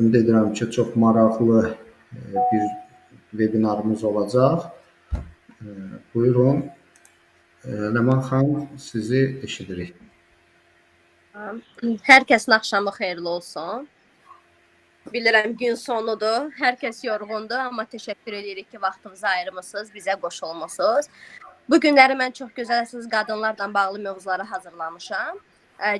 Ümid edirəm ki, çox maraqlı bir webinarımız olacaq. Buyurun, Ləman xanım, sizi eşidirik. Hər kəsin axşamı xeyirli olsun. Bilirəm gün sonudur, hər kəs yorğundur, amma təşəkkür edirik ki, vaxtınızı ayırmısınız, bizə qoşulmusunuz. Bu günləri mən çox gözəl əsas qadınlarla bağlı mövzuları hazırlamışam.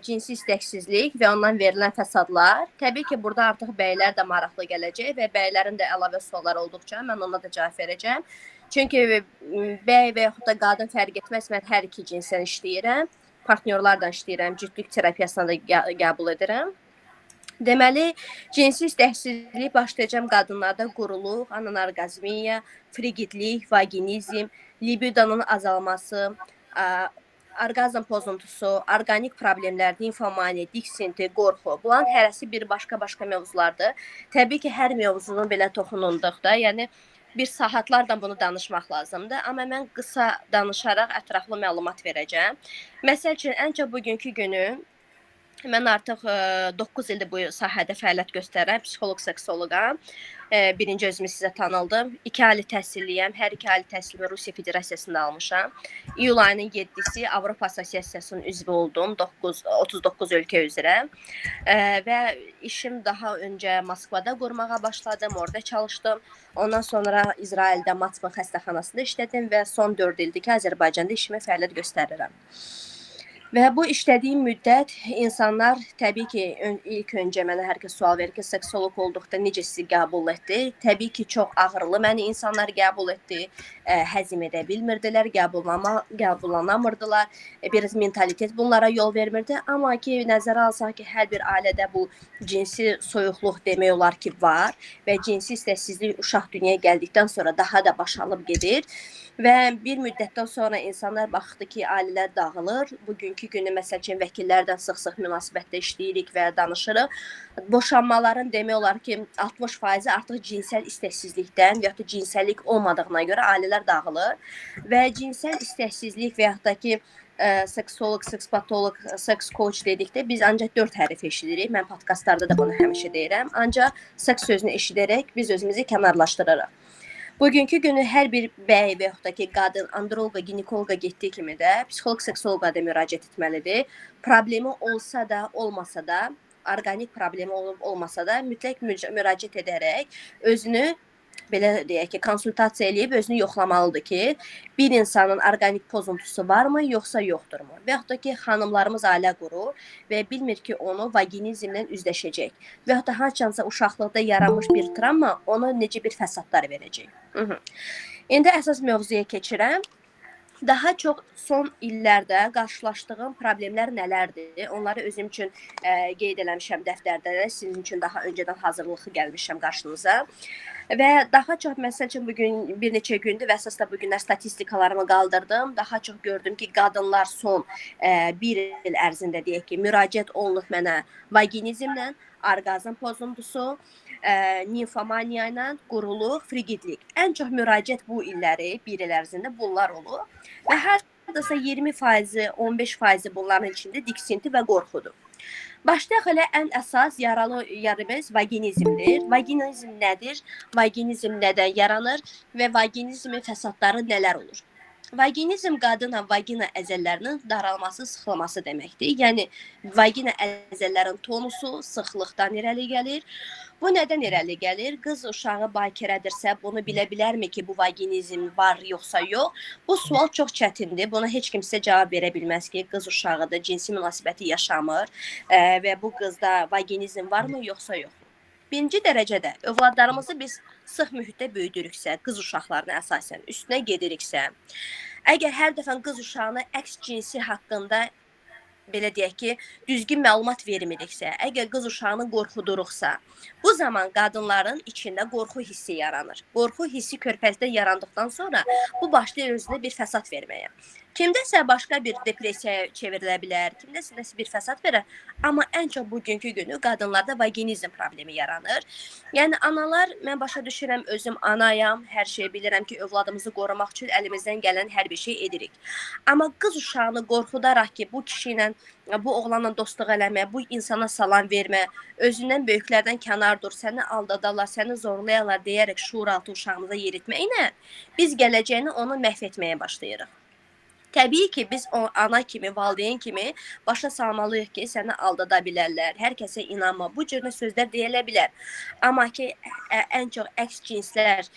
Cinsi istəksizlik və ondan verilən fəsadlar. Təbii ki, burada artıq bəylər də maraqlı gələcək və bəylərin də əlavə sualları olduqca mən ona da cavab verəcəm. Çünki bəy və yaxud da qadın fərq etməz, mən hər iki cinsdən işləyirəm. Partnyorlarla işləyirəm, cütlük terapiyasına da qəbul edirəm. Deməli, cinsi istəksizlik başlayacağım qadınlarda quruluq, anorqazmiya, frigidlik, vaginizm, libidonun azalması, orqazm pozuntusu, orqanik problemlər, nimfomaniya, diksinti, qorxu. Bunların hərəsi bir başqa-başqa mövzulardır. Təbii ki, hər mövzunun belə toxunulduqda, yəni bir saatlarla bunu danışmaq lazımdır. Amma mən qısa danışaraq ətraflı məlumat verəcəm. Məsəl üçün, ən çox bugünkü günü mən artıq 9 ildir bu sahədə fəaliyyət göstərirəm, psixoloq, seksoloqam. Birinci özümü sizə tanıldım. 2 ali təhsilliyəm. Hər iki ali təhsilimi Rusiya Federasiyasında almışam. İyul ayının 7-si Avropa Assosiasiyasının üzvü oldum. 39 ölkə üzrə. Və işim daha öncə Moskvada qurmağa başladım, orada çalışdım. Ondan sonra İsraildə Matsman xəstəxanasında işlədim və son 4 ildir ki, Azərbaycanda işimə fəaliyyət göstərirəm. Və bu işlədiyim müddət insanlar təbii ki, ilk öncə mənə hər kəs sual verir ki, seksoloq olduqda necə sizi qəbul etdi? Təbii ki, çox ağırlı məni insanlar qəbul etdi, həzm edə bilmirdilər, qəbullanamırdılar. Biraz mentalitet bunlara yol vermirdi. Amma ki, nəzərə alsaq ki, hər bir ailədə bu cinsi soyuqluq demək olar ki, var və cinsi istəksizlik uşaq dünyaya gəldikdən sonra daha da baş alıb gedir. Və bir müddətdən sonra insanlar baxdı ki, ailələr dağılır. Bugünkü günü məsəl üçün vəkillərdən sıx-sıx münasibətdə işləyirik və danışırıq. Boşanmaların demək olar ki, 60% artıq cinsəl istəksizlikdən və ya da cinsəllik olmadığına görə ailələr dağılır və cinsəl istəksizlik və yaxud da ki, seksoloq, sekspatoloq, seks coach dedikdə biz ancaq 4 hərf eşidirik. Mən podkastlarda da bunu həmişə deyirəm. Ancaq seks sözünü eşidərək biz özümüzü kənarlaşdırırıq. Bugünkü günü hər bir bəy və yaxud da ki, qadın androloqa, ginekoloqa getdiyi kimi də psixoloq, seksoloqa da müraciət etməlidir. Problemi olsa da, olmasa da, orqanik problemi olub olmasa da mütləq müraciət edərək özünü belə deyək ki, konsultasiya eləyib özünü yoxlamalıdır ki, bir insanın orqanik pozuntusu varmı, yoxsa yoxdurmu? Və yaxud da ki, xanımlarımız ailə qurur və bilmir ki, onu vaginizmlə üzləşəcək. Və yaxud da haçansa uşaqlıqda yaranmış bir travma ona necə bir fəsadlar verəcək. İndi əsas mövzuya keçirəm. Daha çox son illərdə qarşılaşdığım problemlər nələrdir? Onları özüm üçün qeyd eləmişəm dəftərdə də. Sizin üçün daha öncədən hazırlıqlı gəlmişəm qarşınıza. Və daha çox məsəl üçün bugün bir neçə gündür və əsas da bu günlər statistikalarımı qaldırdım. Daha çox gördüm ki, qadınlar son bir il ərzində deyək ki, müraciət olunub mənə vaginizmlə, orqazm pozuntusu, nimfomaniya ilə, quruluq, frigidlik. Ən çox müraciət bu illəri, bir il ərzində bunlar olub və hardasa 20%, 15% bunların içində diksinti və qorxudur. Başlayaq elə ən əsas yaralı yerimiz vaginizmdir. Vaginizm nədir? Vaginizm nədən yaranır və vaginizmin fəsadları nələr olur? Vaginizm qadına vagina əzəllərinin daralması, sıxılması deməkdir. Yəni vagina əzəllərin tonusu sıxlıqdan irəli gəlir. Bu nədən irəli gəlir? Qız uşağı bakirədirsə, bunu bilə bilərmi ki, bu vaginizm var yoxsa yox? Bu sual çox çətindir. Buna heç kimsə cavab verə bilməz ki, qız uşağıdır, cinsi münasibəti yaşamır və bu qızda vaginizm varmı yoxsa yox? Birinci dərəcədə övladlarımızı biz sıx mühitdə böyüdürüksə, qız uşaqlarını əsasən üstünə gediriksə, əgər hər dəfə qız uşağına əks cinsi haqqında belə deyək ki, düzgün məlumat vermiriksə, əgər qız uşağını qorxuduruqsa, bu zaman qadınların içində qorxu hissi yaranır. Qorxu hissi körpəlikdə yarandıqdan sonra bu başlayır özünə bir fəsad verməyə. Kimdəsə başqa bir depressiyaya çevrilə bilər, kimdəsə nəsə bir fəsad verər. Amma ən çox bugünkü günü qadınlarda vaginizm problemi yaranır. Yəni analar, mən başa düşürəm, özüm anayam, hər şeyi bilirəm ki, övladımızı qorumaq üçün əlimizdən gələn hər bir şey edirik. Amma qız uşağını qorxudaraq ki, bu kişi ilə, bu oğlanla dostluq eləmə, bu insana salam vermə, özündən böyüklərdən kənar dur, səni aldadarlar, səni zorlayarlar deyərək şuuraltı uşağımıza yeritməklə biz gələcəyini onu məhv etməyə başlayırıq. Təbii ki, biz o ana kimi, valideyn kimi başa salmalıyıq ki, səni aldada bilərlər, hər kəsə inanma, bu cür sözlər deyilə bilər. Amma ki, ən çox əks cinslər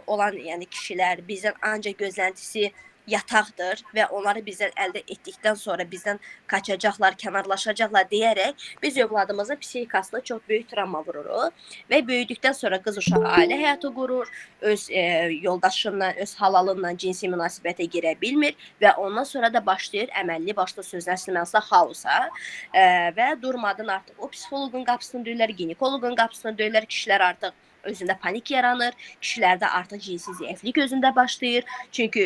olan, yəni kişilər bizdən ancaq gözləntisi yataqdır və onları bizdən əldə etdikdən sonra bizdən qaçacaqlar, kənarlaşacaqlar deyərək biz övladımızın psixikasına çox böyük travma vururuq və böyüdükdən sonra qız uşağı ailə həyatı qurur, öz yoldaşınla, öz halalınla cinsi münasibətə girə bilmir və ondan sonra da başlayır əməlli başlı sözlər mənasında xaosa və durmadan artıq o psixoloqun qapısını döyürlər, ginekoloqun qapısını döyürlər, kişilər artıq özündə panik yaranır, kişilərdə artıq cinsi zəiflik özündə başlayır. Çünki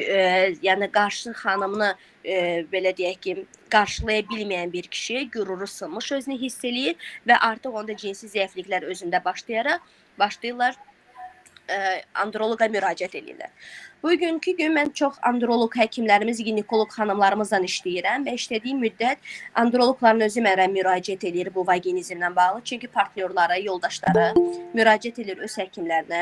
yəni qarşı xanımını belə deyək ki, qarşılaya bilməyən bir kişi qüruru sınmış özünü hiss eləyir və artıq onda cinsi zəifliklər özündə başlayırlar androloqa müraciət eləyirlər. Bugünkü gün mən çox androloq həkimlərimiz, ginekoloq xanımlarımızla işləyirəm və işlədiyim müddət androloqların özü mənə müraciət eləyir bu vaginizmlə bağlı. Çünki partnyorları, yoldaşları müraciət eləyir öz həkimlərinə,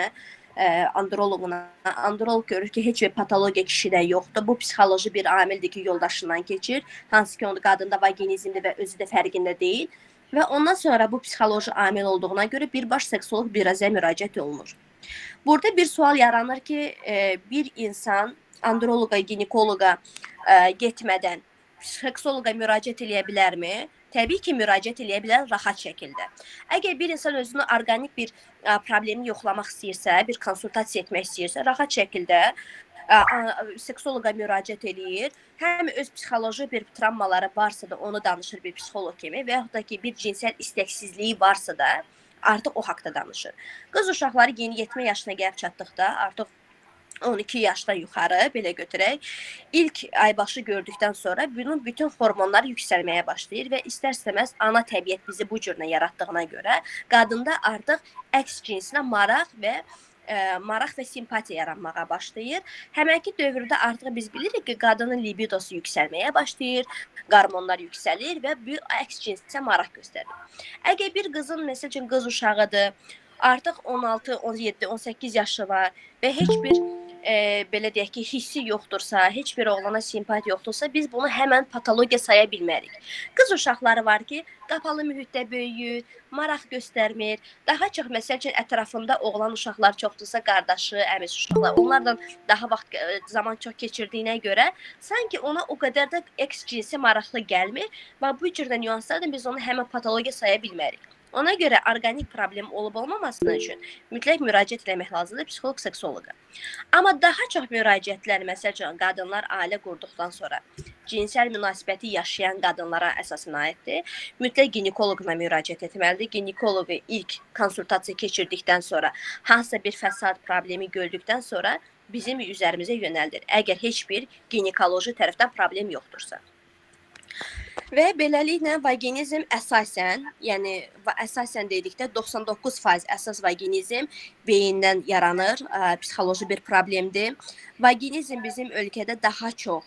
androloquna. Androloq görür ki, heç bir patologiya kişidə yoxdur. Bu psixoloji bir amildir ki, yoldaşından keçir. Hansı ki, onda qadında vaginizmdir və özü də fərqində deyil. Və ondan sonra bu psixoloji amil olduğuna görə birbaş seksoloq birazə müraciət olunur. Burada bir sual yaranır ki, bir insan androloqa, ginekoloqa getmədən seksoloqa müraciət eləyə bilərmi? Təbii ki, müraciət eləyə bilər rahat şəkildə. Əgər bir insan özünü orqanik bir problemi yoxlamaq istəyirsə, bir konsultasiya etmək istəyirsə, rahat şəkildə seksoloqa müraciət eləyir. Həm öz psixoloji bir travmaları varsa da onu danışır bir psixoloq kimi və yaxud da ki, bir cinsəl istəksizliyi varsa da artıq o haqda danışır. Qız uşaqları yeniyetmə yaşına gəlib çatdıqda artıq 12 yaşdan yuxarı belə götürək, ilk aybaşı gördükdən sonra bunun bütün hormonları yüksəlməyə başlayır və istər-istəməz ana təbiət bizi bu cürlə yaratdığına görə qadında artıq əks cinsinə maraq və simpatiya yaranmağa başlayır. Həmənki dövrdə artıq biz bilirik ki, qadının libidosu yüksəlməyə başlayır, qarmonlar yüksəlir və bu əks cinsə maraq göstərir. Əgər bir qızın, məsəl üçün, qız uşağıdır, artıq 16, 17, 18 yaşı var və heç bir belə deyək ki, hissi yoxdursa, heç bir oğlana simpatiya yoxdursa, biz bunu həmən patologiya saya bilmərik. Qız uşaqları var ki, qapalı mühitdə böyüyür, maraq göstərmir. Daha çox, məsəl üçün, ətrafında oğlan uşaqlar çoxdursa, qardaşı, əmisi uşaqlar, onlardan daha vaxt, zaman çox keçirdiyinə görə sanki ona o qədər də eks cinsi maraqlı gəlmir və bu cürdə nüanslardan biz onu həmən patologiya saya bilmərik. Ona görə orqanik problem olub olmamasına üçün mütləq müraciət eləmək lazımdır psixoloq, seksoloqa. Amma daha çox müraciətlər, məsəl üçün, qadınlar ailə qurduqdan sonra cinsəl münasibəti yaşayan qadınlara əsasən aiddir. Mütləq ginekoloquna müraciət etməlidir. Ginekoloqu ilk konsultasiya keçirdikdən sonra, hansısa bir fəsad problemi gördükdən sonra bizim üzərimizə yönəldir. Əgər heç bir ginekoloji tərəfdən problem yoxdursa. Və beləliklə vaginizm əsasən, yəni əsasən dedikdə 99% əsas vaginizm beyindən yaranır, psixoloji bir problemdir. Vaginizm bizim ölkədə daha çox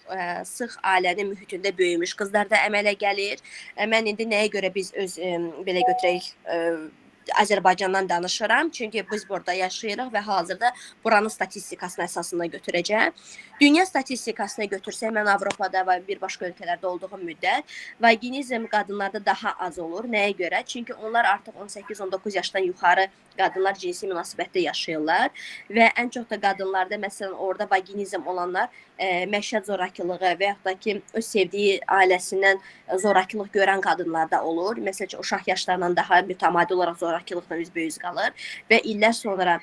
sıx ailənin mühitində böyümüş qızlarda əmələ gəlir. Mən indi nəyə görə biz öz belə götürək Azərbaycandan danışıram, çünki biz burada yaşayırıq və hazırda buranın statistikasını əsasında götürəcəm. Dünya statistikasına götürsək, mən Avropada və bir başqa ölkələrdə olduğum müddət vaginizm qadınlarda daha az olur. Nəyə görə? Çünki onlar artıq 18-19 yaşdan yuxarı qadınlar cinsi münasibətdə yaşayırlar və ən çox da qadınlarda, məsələn, orada vaginizm olanlar məişət zorakılığı və yaxud da ki, öz sevdiyi ailəsindən zorakılıq görən qadınlarda olur. Məsələn, uşaq yaşlarından daha mütəmadi olaraq zorakılıqla üzbəüz qalır və illər sonra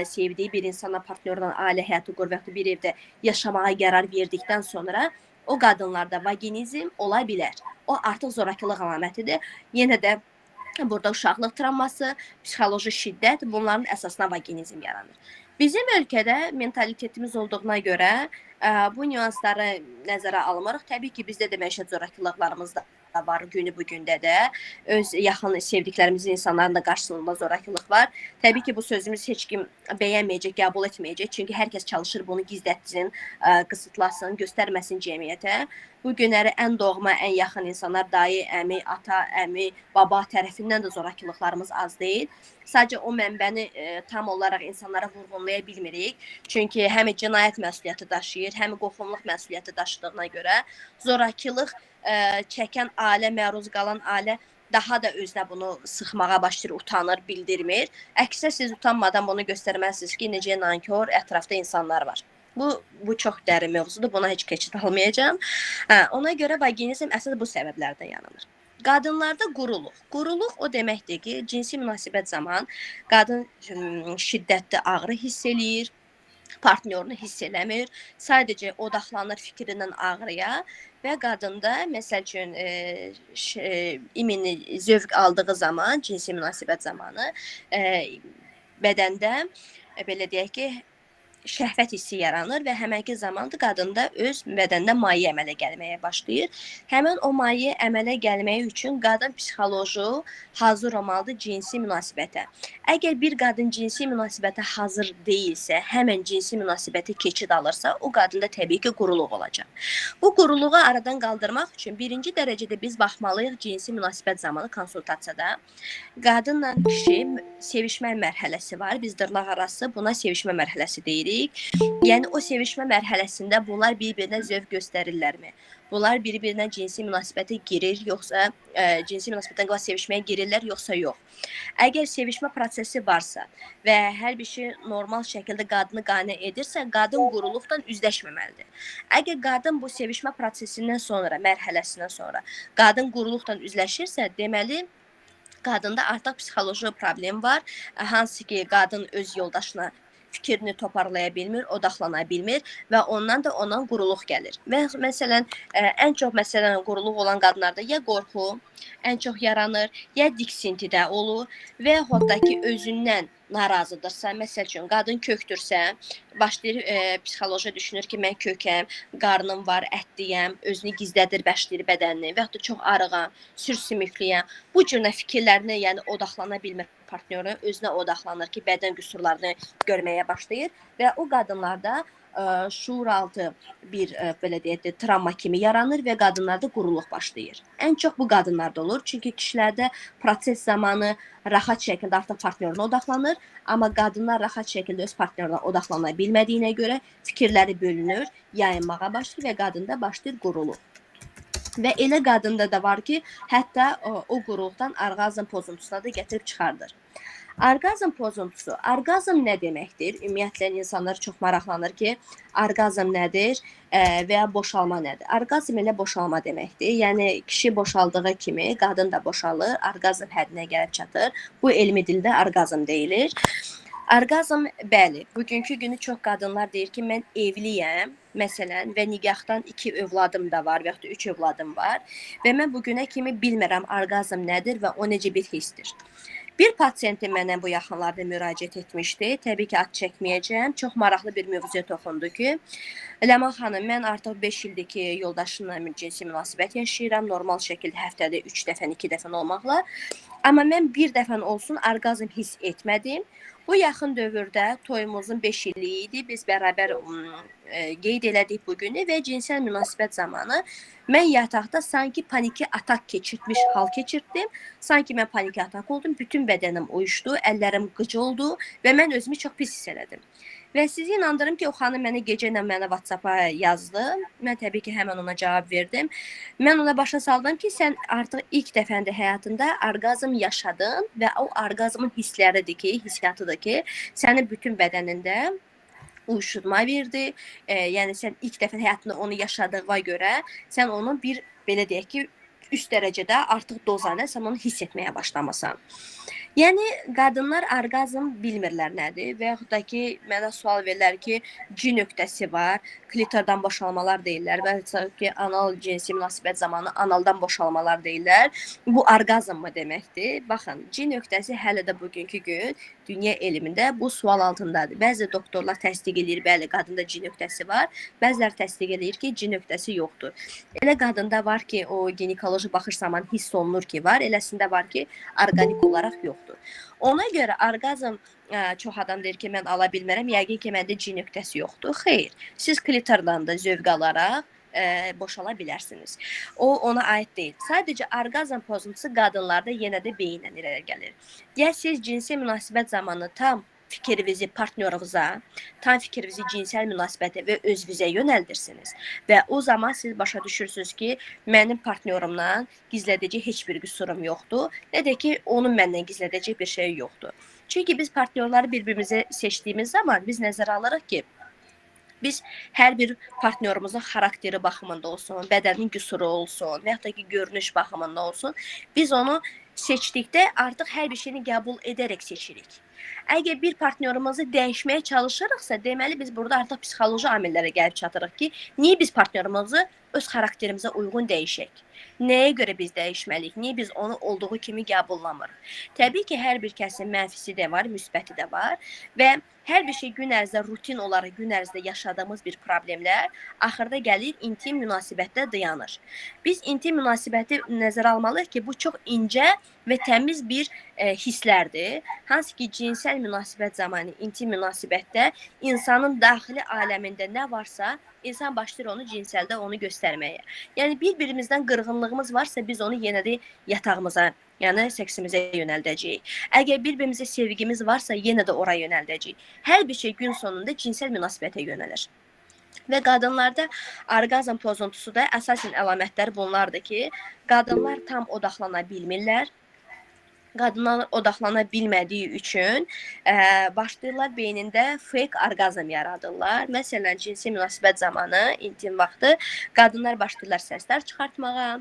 sevdiyi bir insanla, partnyorla ailə həyatı qurur və yaxud da bir evdə yaşamağa qərar verdikdən sonra o qadınlarda vaginizm ola bilər. O artıq zorakılıq əlamətidir. Yenə də burada uşaqlıq travması, psixoloji şiddət, bunların əsasına vaginizm yaranır. Bizim ölkədə mentalitetimiz olduğuna görə Bu nüansları nəzərə almırıq. Təbii ki, bizdə də məişət zorakılıqlarımız da var günü bu gündə də. Öz yaxın sevdiklərimizin insanların da qarşısında zorakılıq var. Təbii ki, bu sözümüz heç kim bəyənməyəcək, qəbul etməyəcək. Çünki hər kəs çalışır bunu gizlətsin, qısıtlasın, göstərməsin cəmiyyətə. Bu günləri ən doğma, ən yaxın insanlar dayı, əmi, ata, əmi, baba tərəfindən də zorakılıqlarımız az deyil. Sadəcə o mənbəni tam olaraq insanlara vurğunlaya bilmirik. Çünki həm cinayət məsuliyyəti daşıyır, həm qohumluq məsuliyyəti daşıdığına görə zorakılıq çəkən ailə, məruz qalan ailə daha da özünə bunu sıxmağa başlayır, utanır, bildirmir. Əksinə siz utanmadan bunu göstərməlisiniz ki, necə nankor ətrafda insanlar var. Bu çox dərin mövzudur. Buna heç keçid almayacağam. Hə, ona görə vaginizm əsas bu səbəblərdən yaranır. Qadınlarda quruluq. Quruluq o deməkdir ki, cinsi münasibət zamanı qadın şiddətli ağrı hiss eləyir, partnyorunu hiss eləmir, sadəcə odaqlanır fikrindən ağrıya və qadında məsəl üçün imini zövq aldığı zaman, cinsi münasibət zamanı bədəndə belə deyək ki, şəhvət hissi yaranır və həmənki zamanda qadında öz bədəndə maye əmələ gəlməyə başlayır. Həmən o maye əmələ gəlməyi üçün qadın psixoloji hazır olmalıdır cinsi münasibətə. Əgər bir qadın cinsi münasibətə hazır deyilsə, həmən cinsi münasibətə keçid alırsa, o qadında təbii ki, quruluq olacaq. Bu quruluğu aradan qaldırmaq üçün birinci dərəcədə biz baxmalıyıq cinsi münasibət zamanı konsultasiyada. Qadınla kişi sevişmə mərhələsi var. Biz dırnaq arası buna sevişmə mərhələsi deyirik. Yəni o sevişmə mərhələsində bunlar bir-birinə zövq göstərirlərmi? Bunlar bir-birinə cinsi münasibətə girir, yoxsa cinsi münasibətdən qabaq sevişməyə girirlər, yoxsa yox? Əgər sevişmə prosesi varsa və hər bir şey normal şəkildə qadını qane edirsə, qadın quruluqdan üzləşməməlidir. Əgər qadın bu sevişmə prosesindən sonra, mərhələsindən sonra qadın quruluqdan üzləşirsə, deməli qadında artıq psixoloji problem var, hansı ki, qadın öz yoldaşına fikrini toparlaya bilmir, odaqlana bilmir və ondan da ondan quruluq gəlir. Və məsələn, ən çox məsələn quruluq olan qadınlarda ya qorxu ən çox yaranır, ya diksintidə olur və yaxud da ki, özündən narazıdırsa, məsəl üçün qadın kökdürsə, başlayır psixoloji düşünür ki, mən kökəm, qarnım var, ətliyəm, özünü gizlədir, başlayır bədənini və yaxud da çox arığam, sürsümüklüyəm. Bu cür fikirlərinə, yəni odaqlana bilmir partnyoru, özünə odaqlanır ki, bədən qüsurlarını görməyə başlayır və o qadınlarda şuuraltı bir belə deyək də travma kimi yaranır və qadınlarda quruluq başlayır. Ən çox bu qadınlarda olur, çünki kişilərdə proses zamanı rahat şəkildə artıq partnyoruna odaqlanır, amma qadınlar rahat şəkildə öz partnyoruna odaqlana bilmədiyinə görə fikirləri bölünür, yayınmağa başlayır və qadında başlayır quruluq. Və elə qadında da var ki, hətta o quruluqdan orqazm pozuntusuna da gətirib çıxardır. Orqazm pozuntusu. Orqazm nə deməkdir? Ümumiyyətlə insanlar çox maraqlanır ki, orqazm nədir və ya boşalma nədir? Orqazm elə boşalma deməkdir. Yəni kişi boşaldığı kimi qadın da boşalır, orqazm həddinə gəlib çatır. Bu elmi dildə orqazm deyilir. Orqazm, bəli, bugünkü günü çox qadınlar deyir ki, mən evliyəm, məsələn, və nigahdan 2 övladım da var və yaxud da 3 övladım var və mən bugünə kimi bilmirəm orqazm nədir və o necə bir hissdir. Bir pasiyentim mənə bu yaxınlarda müraciət etmişdi. Təbii ki, ad çəkməyəcəm. Çox maraqlı bir mövzuya toxundu ki, Ləman xanım, mən artıq 5 ildir ki, yoldaşımla cinsi münasibət yaşayıram. Normal şəkildə həftədə 3 dəfən, 2 dəfən olmaqla. Amma mən bir dəfən olsun orqazm hiss etmədim. Bu yaxın dövrdə toyumuzun 5 illiyi idi. Biz bərabər qeyd elədik bu günü və cinsel münasibət zamanı mən yataqda sanki paniki atak keçirtmiş hal keçirtdim. Sanki mən paniki atak oldum, bütün bədənim uyuşdu, əllərim qıcı oldu və mən özümü çox pis hiss elədim. Və sizi inandırım ki, o xanım mənə gecə ilə mənə WhatsApp-a yazdı. Mən təbii ki, həmən ona cavab verdim. Mən ona başa saldım ki, sən artıq ilk dəfəndə həyatında orqazm yaşadın və o orqazmın hissləridir ki, hissiyatıdır ki, sənin bütün bədənində uyuşturma verdi. Yəni sən ilk dəfə həyatında onu yaşadığına görə sən onun bir belə deyək ki, üst dərəcədə artıq dozanı sən onu hiss etməyə başlamısan. Yəni qadınlar orqazm bilmirlər nədir və yaxud da ki, mənə sual verirlər ki, C nöqtəsi var, Klitordan boşalmalar deyirlər və ki, anal cinsi münasibət zamanı analdan boşalmalar deyirlər. Bu orqazm mı deməkdir? Baxın, C nöqtəsi hələ də bugünkü gün dünya elmində bu sual altındadır. Bəzi doktorlar təsdiq eləyir, bəli, qadında C nöqtəsi var. Bəziləri təsdiq eləyir ki, C nöqtəsi yoxdur. Elə qadında var ki, o ginekoloji baxış zamanı hiss olunur ki, var, eləsində var ki, orqanik olaraq yoxdur. Ona görə orqazm çox adam deyir ki, mən ala bilmərəm, yəqin ki, məndə C nöqtəsi yoxdur. Xeyr, siz klitordan da zövq alaraq boşala bilərsiniz. O ona aid deyil. Sadəcə orqazm pozuntusu qadınlarda yenə də beyinlə irəli gəlir. Ya siz cinsi münasibət zamanı tam fikrinizi partnyorunuza, tam fikrinizi cinsel münasibətə və özünüzə yönəldirsiniz və o zaman siz başa düşürsünüz ki, mənim partnyorumdan gizlədəcək heç bir qüsurum yoxdur, nə də ki, onun məndən gizlədəcək bir şey yoxdur. Çünki biz partnyorları bir-birimizə seçdiyimiz zaman biz nəzərə alırıq ki, biz hər bir partnyorumuzun xarakteri baxımında olsun, bədənin qüsuru olsun və yaxud da ki, görünüş baxımında olsun, biz onu seçdikdə artıq hər bir şeyini qəbul edərək seçirik. Əgər bir partnyorumuzu dəyişməyə çalışırıqsa, deməli biz burada artıq psixoloji amillərə gəlib çatırıq ki, niyə biz partnyorumuzu öz xarakterimizə uyğun dəyişək? Nəyə görə biz dəyişməliyik? Niyə biz onu olduğu kimi qəbullamırıq? Təbii ki, hər bir kəsin mənfisi də var, müsbəti də var və hər bir şey gün ərzində rutin olaraq gün ərzində yaşadığımız bir problemlər axırda gəlir intim münasibətdə dayanır. Biz intim münasibəti nəzərə almalıyıq ki, bu çox incə və təmiz bir hisslərdir. Hansı ki, cinsel münasibət zamanı intim münasibətdə insanın daxili aləmində nə varsa, insan başlayır onu cinsəldə onu göstərməyə. Yəni bir-birimizdən qırğınlığımız varsa, biz onu yenə də yatağımıza, yəni seksimizə yönəldəcəyik. Əgər bir-birimizə sevgimiz varsa, yenə də ora yönəldəcəyik. Hər bir şey gün sonunda cinsel münasibətə yönəlir. Və qadınlarda orqazm pozuntusu da əsasən əlamətlər bunlardır ki, qadınlar tam odaqlana bilmirlər. Qadınlar odaqlana bilmədiyi üçün başlayırlar beynində fake orqazm yaradırlar. Məsələn, cinsi münasibət zamanı, intim vaxtı qadınlar başlayırlar səslər çıxartmağa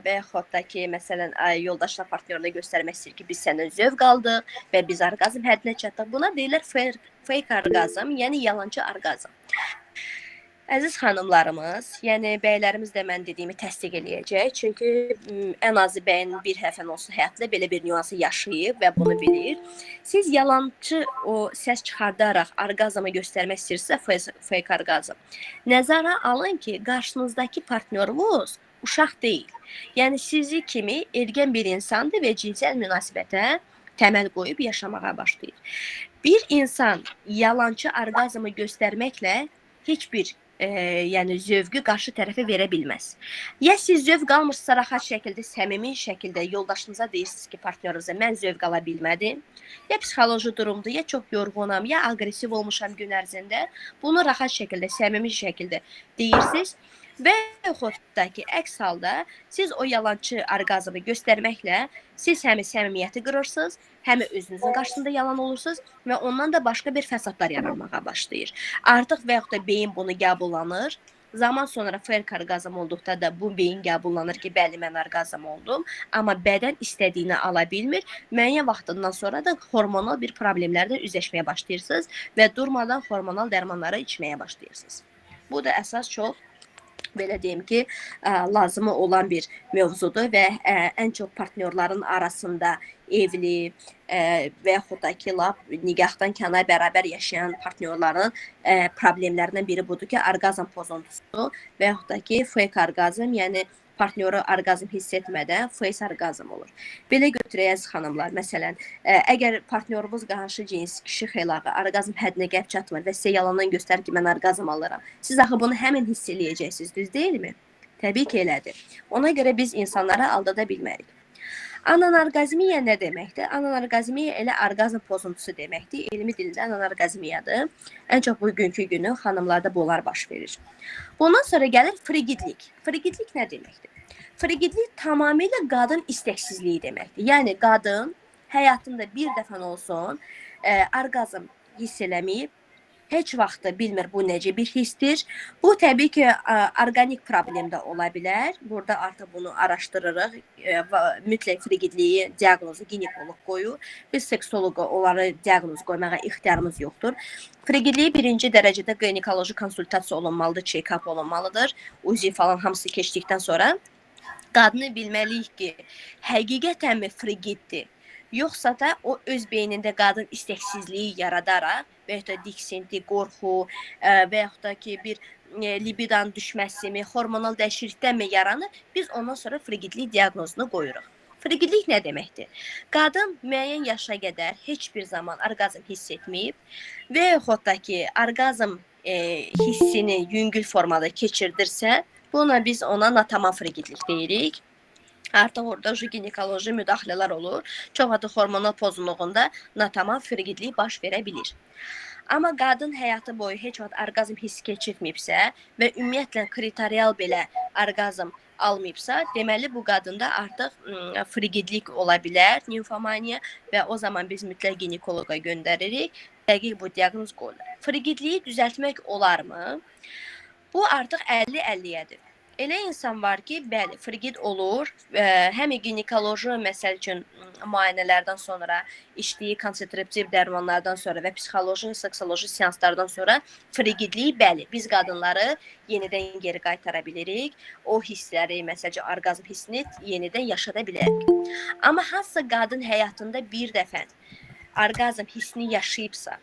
və yaxud da ki, məsələn, yoldaşlar partnyoruna göstərmək istəyir ki, biz səndən zövq aldıq və biz orqazm həddinə çatdıq. Buna deyirlər fake orqazm, yəni yalançı orqazm. Əziz xanımlarımız, yəni bəylərimiz də mən dediyimi təsdiq eləyəcək. Çünki ən azı bəyin bir həfən olsun həyatda belə bir nüansı yaşayıb və bunu bilir. Siz yalançı o səs çıxardaraq orqazmı göstərmək istəyirsinizsə, fake orqazm. Nəzərə alın ki, qarşınızdakı partnyorunuz uşaq deyil. Yəni sizi kimi ergən bir insandır və cinsel münasibətə təməl qoyub yaşamağa başlayır. Bir insan yalançı orqazmı göstərməklə heç bir yəni zövqü qarşı tərəfə verə bilməz. Ya siz zövq almırsınızsa, rahat şəkildə, səmimi şəkildə yoldaşınıza deyirsiniz ki, partnyorunuza mən zövq ala bilmədim. Ya psixoloji durumdur, ya çox yorğunam, ya aqressiv olmuşam gün ərzində. Bunu rahat şəkildə, səmimi şəkildə deyirsiniz. Və yaxud da ki, əks halda siz o yalançı orqazmı göstərməklə siz həm səmimiyyəti qırırsınız, həm özünüzün qarşısında yalan olursunuz və ondan da başqa bir fəsadlar yaranmağa başlayır. Artıq və yaxud da beyin bunu qəbullanır. Zaman sonra fake orqazm olduqda da bu beyin qəbullanır ki, bəli, mən orqazm oldum, amma bədən istədiyini ala bilmir. Müəyyən vaxtından sonra da hormonal bir problemlərlə üzləşməyə başlayırsınız və durmadan hormonal dərmanları içməyə başlayırsınız. Bu da əsas çox belə deyim ki, lazımı olan bir mövzudur və ən çox partnyorların arasında evli və yaxud da ki, lap nigahdan kənar bərabər yaşayan partnyorların problemlərindən biri budur ki, orqazm pozuntusu və yaxud da ki, fake orqazm, yəni partnyoru orqazm hiss etmədən face orqazm olur. Belə götürək əziz xanımlar, məsələn, əgər partnyorunuz qarşı cins kişi xeylağı orqazm həddinə gəlib çatmır və sizə yalandan göstərir ki, mən orqazm alıram. Siz axı bunu həmin hiss eləyəcəksiniz, düz deyilmi? Təbii ki, elədir. Ona görə biz insanları aldada bilmərik. Ananorqazmiya nə deməkdir? Ananorqazmiya elə orqazm pozuntusu deməkdir. Elmi dildə ananorqazmiyadır. Ən çox bugünkü günü xanımlarda bunlar baş verir. Bundan sonra gəlir frigidlik. Frigidlik nə deməkdir? Frigidlik tamamilə qadın istəksizliyi deməkdir. Yəni qadın həyatında bir dəfə olsun orqazm hiss eləməyib, Heç vaxt da bilmir bu necə bir hissdir. Bu təbii ki, orqanik problem də ola bilər. Burada artıq bunu araşdırırıq. Mütləq frigidliyi diaqnozu ginekoloq qoyur. Biz seksoloqa onları diaqnoz qoymağa ixtiyarımız yoxdur. Frigidliyi birinci dərəcədə ginekoloji konsultasiya olunmalıdır, check-up olunmalıdır. UZI falan hamısı keçdikdən sonra qadını bilməliyik ki, həqiqətənmi frigiddir? Yoxsa da o öz beynində qadın istəksizliyi yaradaraq və yaxud da diksinti, qorxu və yaxud da ki, bir libidanın düşməsimi, hormonal dəyişiklikdənmi yaranır, biz ondan sonra frigidlik diaqnozunu qoyuruq. Frigidlik nə deməkdir? Qadın müəyyən yaşa qədər heç bir zaman orqazm hiss etməyib və yaxud da ki, orqazm hissini yüngül formada keçirdirsə, buna biz ona natamam frigidlik deyirik. Artıq orada ginekoloji müdaxilələr olur. Çox vaxt hormonal pozğunluğunda natamam frigidlik baş verə bilir. Amma qadın həyatı boyu heç vaxt orqazm hissi keçirməyibsə və ümumiyyətlə kriterial belə orqazm almayıbsa, deməli bu qadında artıq frigidlik ola bilər, nimfomaniya və o zaman biz mütləq ginekoloqa göndəririk. Dəqiq bu diaqnoz qoyulur. Frigidliyi düzəltmək olarmı? Bu artıq 50-50-yədir. Elə insan var ki, bəli, frigid olur. Həm ginekoloji, məsəl üçün, müayinələrdən sonra, içdiyi kontraseptiv dərmanlardan sonra və psixoloji, seksoloji seanslardan sonra frigidliyi, bəli, biz qadınları yenidən geri qaytara bilirik. O hissləri, məsəl üçün, orqazm hissini yenidən yaşada bilərik. Amma hansısa qadın həyatında bir dəfə orqazm hissini yaşayıbsa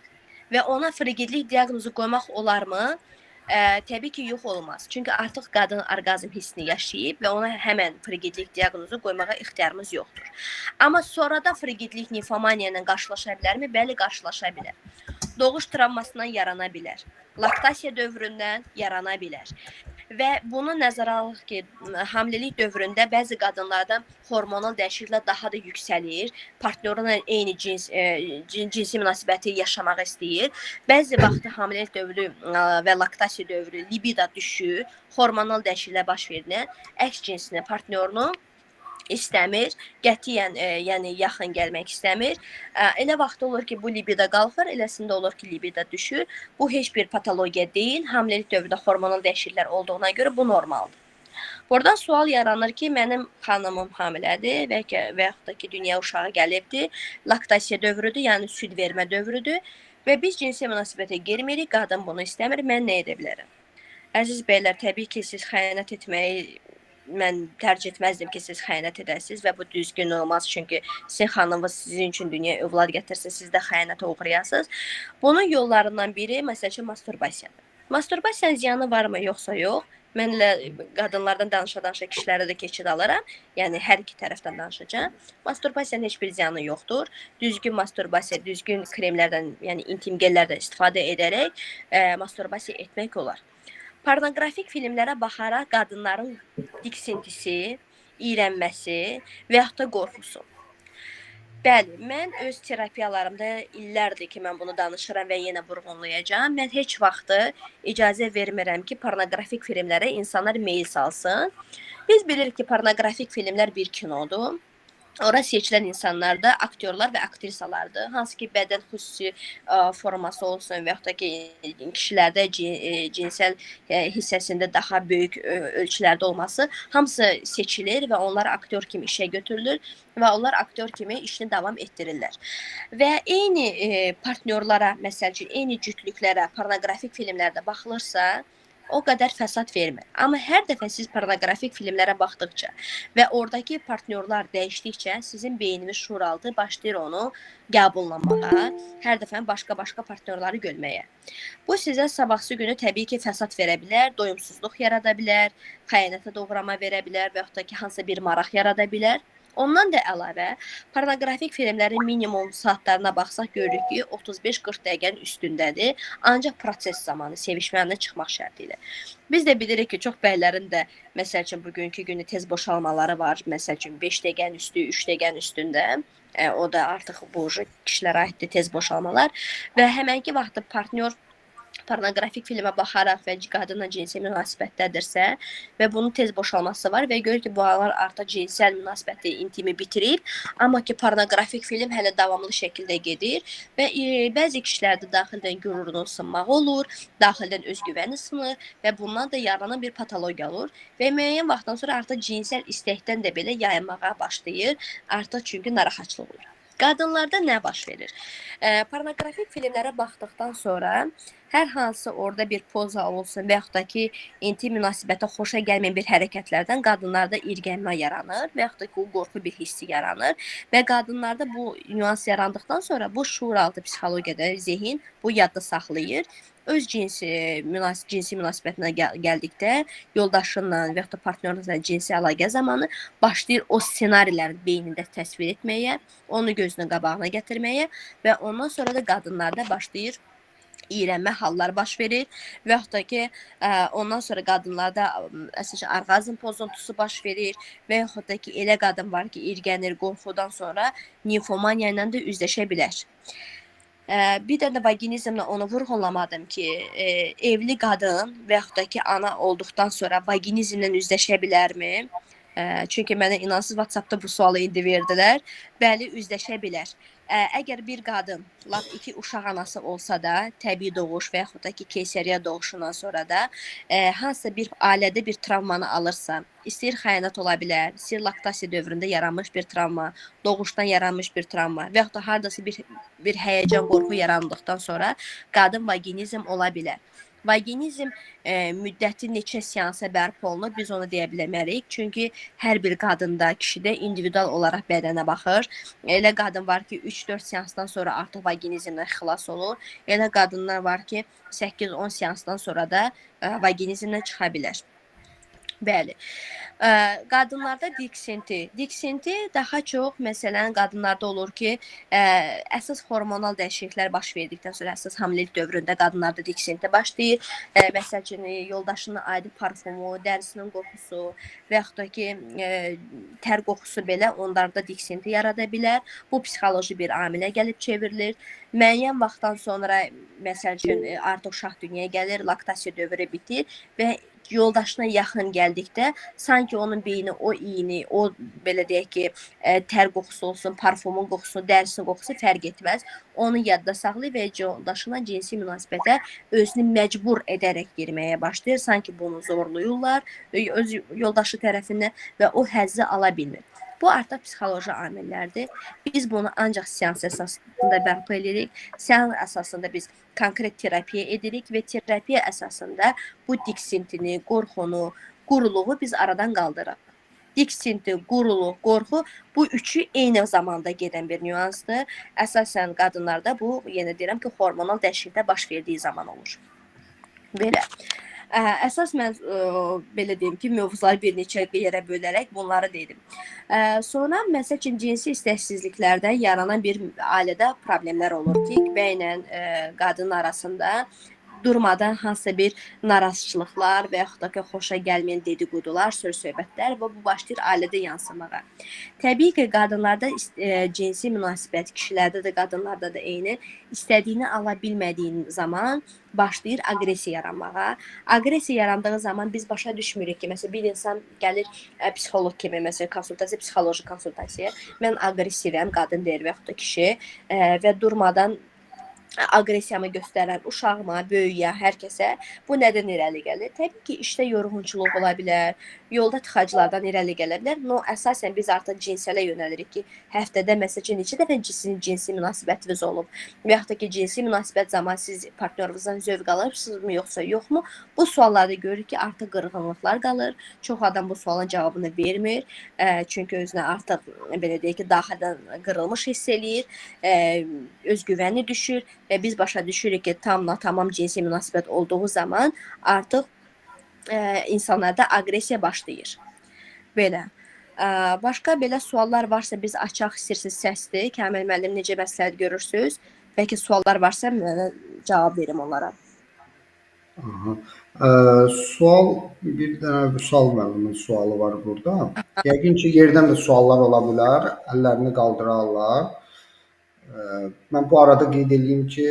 və ona frigidlik diaqnozu qoymaq olarmı? Təbii ki, yox olmaz. Çünki artıq qadın orqazm hissini yaşayıb və ona həmən frigidlik diaqnozu qoymağa ixtiyarımız yoxdur. Amma sonradan frigidlik nimfomaniya ilə qarşılaşa bilərmi? Bəli, qarşılaşa bilər. Doğuş travmasından yarana bilər. Laktasiya dövründən yarana bilər. Və bunu nəzərə alaq ki, hamiləlik dövründə bəzi qadınlarda hormonal dəyişikliklər daha da yüksəlir. Partnyoruna eyni cins cinsi münasibəti yaşamaq istəyir. Bəzi vaxtı hamiləlik dövrü və laktasiya dövrü libido düşür, hormonal dəyişikliklər baş verir. Əks cinsini, partnyorunu istəmir, qətiyyən yəni yaxın gəlmək istəmir. Elə vaxt olur ki, bu libido qalxır, eləsində olur ki, libido düşür. Bu heç bir patologiya deyil. Hamiləlik dövründə hormonal dəyişikliklər olduğuna görə bu normaldır. Buradan sual yaranır ki, mənim xanımım hamilədir və yaxud da ki, dünya uşağı gəlibdir. Laktasiya dövrüdür, yəni süd vermə dövrüdür və biz cinsi münasibətə girmirik, qadın bunu istəmir, mən nə edə bilərəm? Əziz bəylər, təbii ki, siz xəyanət etməyi mən tərcih etməzdim ki, siz xəyanət edəsiniz və bu düzgün olmaz. Çünki sizin xanımınız sizin üçün dünyaya övlad gətirsə, siz də xəyanətə uğrayasınız. Bunun yollarından biri, məsəl üçün, masturbasiyadır. Masturbasiyanın ziyanı varmı, yoxsa yox? Mən elə qadınlardan danışa-danışa kişilərə də keçid alaram. Yəni hər iki tərəfdən danışacağam. Masturbasiyanın heç bir ziyanı yoxdur. Düzgün masturbasiya, düzgün kremlərdən, yəni intim gellərdən istifadə edərək masturbasiya etmək olar. Pornoqrafik filmlərə baxaraq qadınların diksintisi, iyrənməsi və yaxud da qorxusu. Bəli, mən öz terapiyalarımda illərdir ki, mən bunu danışıram və yenə vurğunlayacağam. Mən heç vaxtı icazə vermirəm ki, pornoqrafik filmlərə insanlar meyil salsın. Biz bilirik ki, pornoqrafik filmlər bir kinodur. Ora seçilən insanlar da aktyorlar və aktrisalardır. Hansı ki, bədən xüsusi forması olsun və yaxud da ki, kişilərdə cinsəl hissəsində daha böyük ölçülərdə olması hamısı seçilir və onlar aktyor kimi işə götürülür və onlar aktyor kimi işini davam etdirirlər. Və eyni partnyorlara, məsəl üçün, eyni cütlüklərə pornoqrafik filmlərdə baxılırsa, o qədər fəsad vermir. Amma hər dəfə siz pornoqrafik filmlərə baxdıqca və oradakı partnyorlar dəyişdikcə sizin beyniniz şuuraltı başlayır onu qəbullamağa, hər dəfə başqa-başqa partnyorları görməyə. Bu sizə sabahsı günü təbii ki, fəsad verə bilər, doyumsuzluq yarada bilər, xəyanətə doğrama verə bilər və yaxud da ki, hansısa bir maraq yarada bilər. Ondan da əlavə, pornoqrafik filmlərin minimum saatlarına baxsaq görürük ki, 35-40 dəqiqənin üstündədir. Ancaq proses zamanı sevişmənin çıxmaq şərti ilə. Biz də bilirik ki, çox bəylərin də məsəl üçün bugünkü günü tez boşalmaları var. Məsəl üçün 5 dəqiqənin üstü, 3 dəqiqənin üstündə. O da artıq bu kişilərə aiddir tez boşalmalar və həmənki vaxtda partnyor Pornoqrafik filmə baxaraq və qadınla cinsi münasibətdədirsə və bunun tez boşalması var və görür ki, bu aralar artıq cinsəl münasibəti, intimi bitirib, amma ki, pornoqrafik film hələ davamlı şəkildə gedir və bəzi kişilərdə daxildən qürurunun sınmağı olur, daxildən özgüvəni sınır və bundan da yaranan bir patologiya olur və müəyyən vaxtdan sonra artıq cinsəl istəkdən də belə yayınmağa başlayır, artıq çünki narahatçılıq olur. Qadınlarda nə baş verir? Pornoqrafik filmlərə baxdıqdan sonra hər hansı orada bir poza olsun və yaxud da ki, intim münasibətə xoşa gəlməyən bir hərəkətlərdən qadınlarda irgənmə yaranır və yaxud da ki, o qorxu bir hissi yaranır və qadınlarda bu nüans yarandıqdan sonra bu şuuraltı psixologiyada zehin bu yadda saxlayır. Öz cinsi münasibətinə gəldikdə yoldaşınla və yaxud da partnyorunuzla cinsi əlaqə zamanı başlayır o ssenariləri beynində təsvir etməyə, onu gözünün qabağına gətirməyə və ondan sonra da qadınlarda başlayır iyrənmə hallar baş verir və yaxud da ki, ondan sonra qadınlarda əsasən orqazm pozuntusu baş verir və yaxud da ki, elə qadın var ki, irgənir, qorxudan sonra nimfomaniya ilə də üzləşə bilər. Bir də vaginizmlə onu vurğulamadım ki, evli qadın və yaxud da ki, ana olduqdan sonra vaginizmlə üzləşə bilərmi? Çünki mənə inansız WhatsApp-da bu sualı indi verdilər. Bəli, üzləşə bilər. Əgər bir qadın lap 2 uşaq anası olsa da, təbii doğuş və yaxud da ki, keysəriyyə doğuşundan sonra da hansısa bir ailədə bir travmanı alırsa, istəyir xəyanət ola bilər, istəyir laktasiya dövründə yaranmış bir travma, doğuşdan yaranmış bir travma və yaxud da hardasa bir həyəcan, qorxu yarandıqdan sonra qadın vaginizm ola bilər. Vaginizm müddəti neçə seansa bərpa olunur, biz onu deyə biləmərik. Çünki hər bir qadında, kişidə individual olaraq bədənə baxır. Elə qadın var ki, 3-4 seansdan sonra artıq vaginizmdən xilas olur. Elə qadınlar var ki, 8-10 seansdan sonra da vaginizmdən çıxa bilər. Bəli. Qadınlarda diksinti. Diksinti daha çox, məsələn, qadınlarda olur ki, əsas hormonal dəyişikliklər baş verdikdən sonra əsas hamiləlik dövründə qadınlarda diksinti başlayır. Məsəl üçün, yoldaşının aidi parfumu, dərisinin qoxusu və yaxud da ki, tər qoxusu belə onlarda diksinti yarada bilər. Bu psixoloji bir amilə gəlib çevrilir. Müəyyən vaxtdan sonra, məsəl üçün, artıq uşaq dünyaya gəlir, laktasiya dövrü bitir və yoldaşına yaxın gəldikdə sanki onun beyni o iyini, o belə deyək ki, tər qoxusu olsun, parfumun qoxusu, dərisinin qoxusu fərq etməz. Onu yadda saxlayır və yoldaşına cinsi münasibətə özünü məcbur edərək girməyə başlayır. Sanki bunu zorlayırlar öz yoldaşı tərəfindən və o həzzi ala bilmir. Bu artıq psixoloji amillərdir. Biz bunu ancaq seans əsasında bərpa edirik. Seans əsasında biz konkret terapiya edirik və terapiya əsasında bu diksintini, qorxunu, quruluğu biz aradan qaldırırıq. Diksinti, quruluq, qorxu bu üçü eyni zamanda gedən bir nüansdır. Əsasən qadınlarda bu, yenə deyirəm ki, hormonal dəyişiklikdə baş verdiyi zaman olur. Belə. Əsas mən belə deyim ki, mövzuları bir neçə yerə bölərək bunları dedim. Sonra məsəl üçün cinsi istəksizliklərdən yaranan bir ailədə problemlər olur ki, bəylə qadın arasında durmadan hansısa bir narazıçılıqlar və yaxud da ki, xoşa gəlməyən dediqodular, söz-söhbətlər və bu başlayır ailədə yansımağa. Təbii ki, qadınlarda cinsi münasibət, kişilərdə də, qadınlarda da eyni, istədiyini ala bilmədiyin zaman başlayır aqressiya yaranmağa. Aqressiya yarandığı zaman biz başa düşmürük ki, məsələn, bir insan gəlir psixoloq kimi, məsələn, konsultasiya, psixoloji konsultasiyaya, mən aqressivəm, qadın deyir və yaxud da kişi və durmadan aqressiyamı göstərən uşağıma, böyüyə, hər kəsə bu nədən irəli gəlir? Təbii ki, işdə yorğunçuluq ola bilər, yolda tıxaclardan irəli gələ bilər. No, əsasən biz artıq cinsələ yönəlirik ki, həftədə məsəl üçün neçə dəfə cinsi münasibətiniz olub və yaxud da ki, cinsi münasibət zamanı siz partnyorunuzdan zövq alırsınızmı, yoxsa yoxmu? Bu suallarda görürük ki, artıq qırğınlıqlar qalır. Çox adam bu sualın cavabını vermir. Çünki özünə artıq belə deyək ki, daxildən qırılmış hiss eləyir, özgüvəni düşür və biz başa düşürük ki, tamam cinsi münasibət olduğu zaman artıq insanlarda aqressiya başlayır. Belə. Başqa belə suallar varsa biz açaq, istəyirsiniz səsdir. Kamil müəllim, necə məsləhət görürsünüz? Bəlkə suallar varsa mənə cavab verim onlara. Aha. Sual, bir dənə Vüsal müəllimin sualı var burada. Yəqin ki, yerdən də suallar ola bilər. Əllərini qaldırarlar. Mən bu arada qeyd eləyim ki,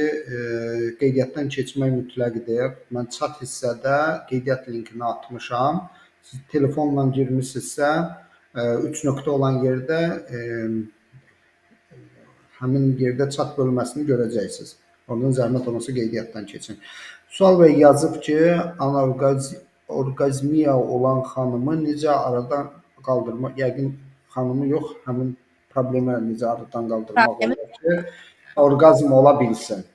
qeydiyyatdan keçmək mütləqdir. Mən chat hissədə qeydiyyat linkini atmışam. Siz telefonla girmisinizsə, 3 nöqtə olan yerdə həmin yerdə chat bölməsini görəcəksiniz. Oradan zəhmət olmasa qeydiyyatdan keçin. Sual bəy yazıb ki, anorqazmiya olan xanımı necə aradan qaldırmaq, yəqin xanımı yox, həmin problemi necə aradan qaldırmaq olar ki, orqazm ola bilsin.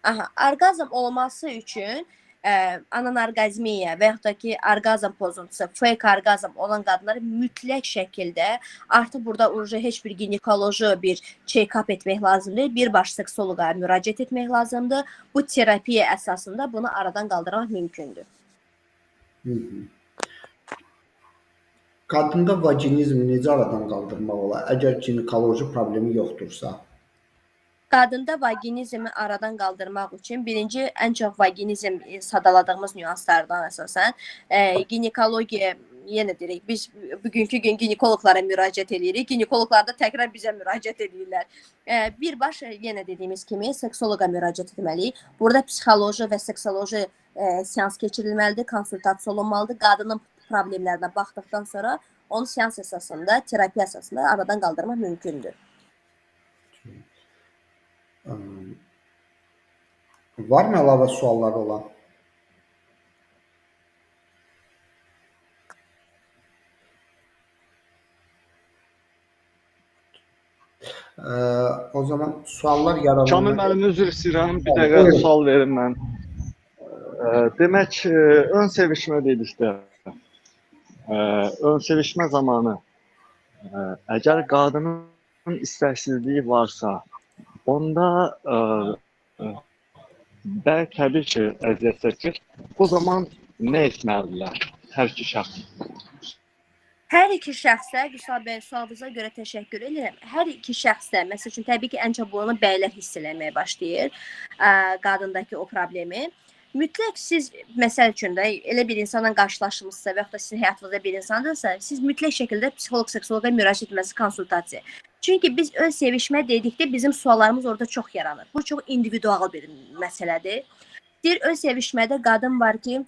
Aha, orqazm olması üçün anorqazmiya və yaxud da ki, orqazm pozuntusu, fake orqazm olan qadınlar mütləq şəkildə artıq burada ucu heç bir ginekoloji bir check-up etmək lazım deyil, birbaşa seksoloqa müraciət etmək lazımdır. Bu terapiya əsasında bunu aradan qaldırmaq mümkündür. Hı-hı. Qadında vaginizmi necə aradan qaldırmaq olar, əgər ginekoloji problemi yoxdursa? Qadında vaginizmi aradan qaldırmaq üçün birinci ən çox vaginizm sadaladığımız nüanslardan əsasən ginekologiya, yenə deyirik, biz bugünkü gün ginekoloqlara müraciət edirik, ginekoloqlar da təkrar bizə müraciət edirlər. Birbaşa yenə dediyimiz kimi seksoloqa müraciət etməliyik. Burada psixoloji və seksoloji seans keçirilməlidir, konsultasiya olunmalıdır. Qadının problemlərinə baxdıqdan sonra onu seans əsasında, terapiya əsasında aradan qaldırmaq mümkündür. Var mı əlavə sualları olan? O zaman suallar yarananlar... Kamil müəllim, üzr istəyirəm, bir dəqiqə sual verim mən. Demək, ön sevişmə dedikdə, ön sevişmə zamanı əgər qadının istəksizliyi varsa, onda bəy təbii ki, əziyyət çəkir. O zaman nə etməlidirlər hər iki şəxs? Hər iki şəxsə, Vüsal bəy, sualınıza görə təşəkkür edirəm. Hər iki şəxsdə, məsəl üçün, təbii ki, ən çox bunu bəylər hiss eləməyə başlayır, qadındakı o problemi. Mütləq siz, məsəl üçün də, elə bir insanla qarşılaşmışsınızsa və yaxud da sizin həyatınızda bir insandırsa, siz mütləq şəkildə psixoloq, seksoloqa müraciət etməsi konsultasiya. Çünki biz ön sevişmə dedikdə bizim suallarımız orada çox yaranır. Bu çox individual bir məsələdir. Deyir, ön sevişmədə qadın var ki,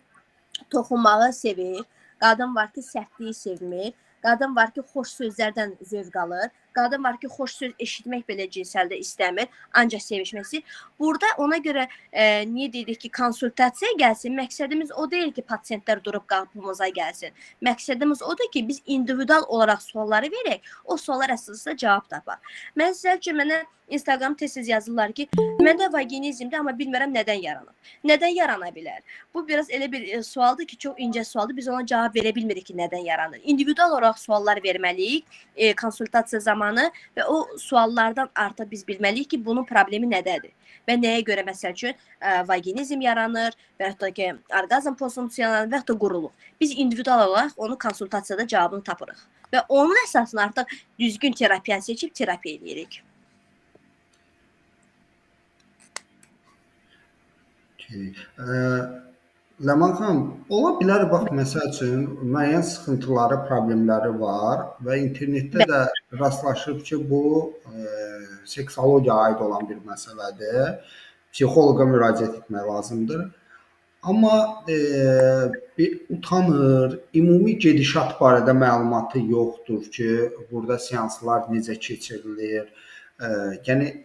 toxunmağı sevir, qadın var ki, sərtliyi sevmir, qadın var ki, xoş sözlərdən zövq alır, qadın var ki, xoş söz eşitmək belə cinsəldə istəmir, ancaq sevişmək istəyir. Burada ona görə niyə dedik ki, konsultasiya gəlsin? Məqsədimiz o deyil ki, pasiyentlər durub qapımıza gəlsin. Məqsədimiz odur ki, biz individual olaraq sualları verək, o suallar əsasında cavab tapaq. Məsəl üçün, mənə Instagram tez-tez yazırlar ki, məndə vaginizmdir, amma bilmirəm nədən yaranıb. Nədən yarana bilər? Bu biraz elə bir sualdır ki, çox incə sualdır. Biz ona cavab verə bilmirik ki, nədən yaranır. İndividual olaraq suallar verməliyik konsultasiya zamanı və o suallardan artıq biz bilməliyik ki, bunun problemi nədədir və nəyə görə məsəl üçün vaginizm yaranır və yaxud da ki, orqazm pozuntusu yaranır və yaxud da quruluq. Biz individual olaraq onu konsultasiyada cavabını tapırıq və onun əsasında artıq düzgün terapiyanı seçib terapiya eləyirik. Ləman xanım, ola bilər, bax, məsəl üçün, müəyyən sıxıntıları, problemləri var və internetdə də rastlaşıb ki, bu seksologiyaya aid olan bir məsələdir. Psixoloqa müraciət etmək lazımdır. Amma bir utanır, ümumi gedişat barədə məlumatı yoxdur ki, burada seanslar necə keçirilir. Yəni,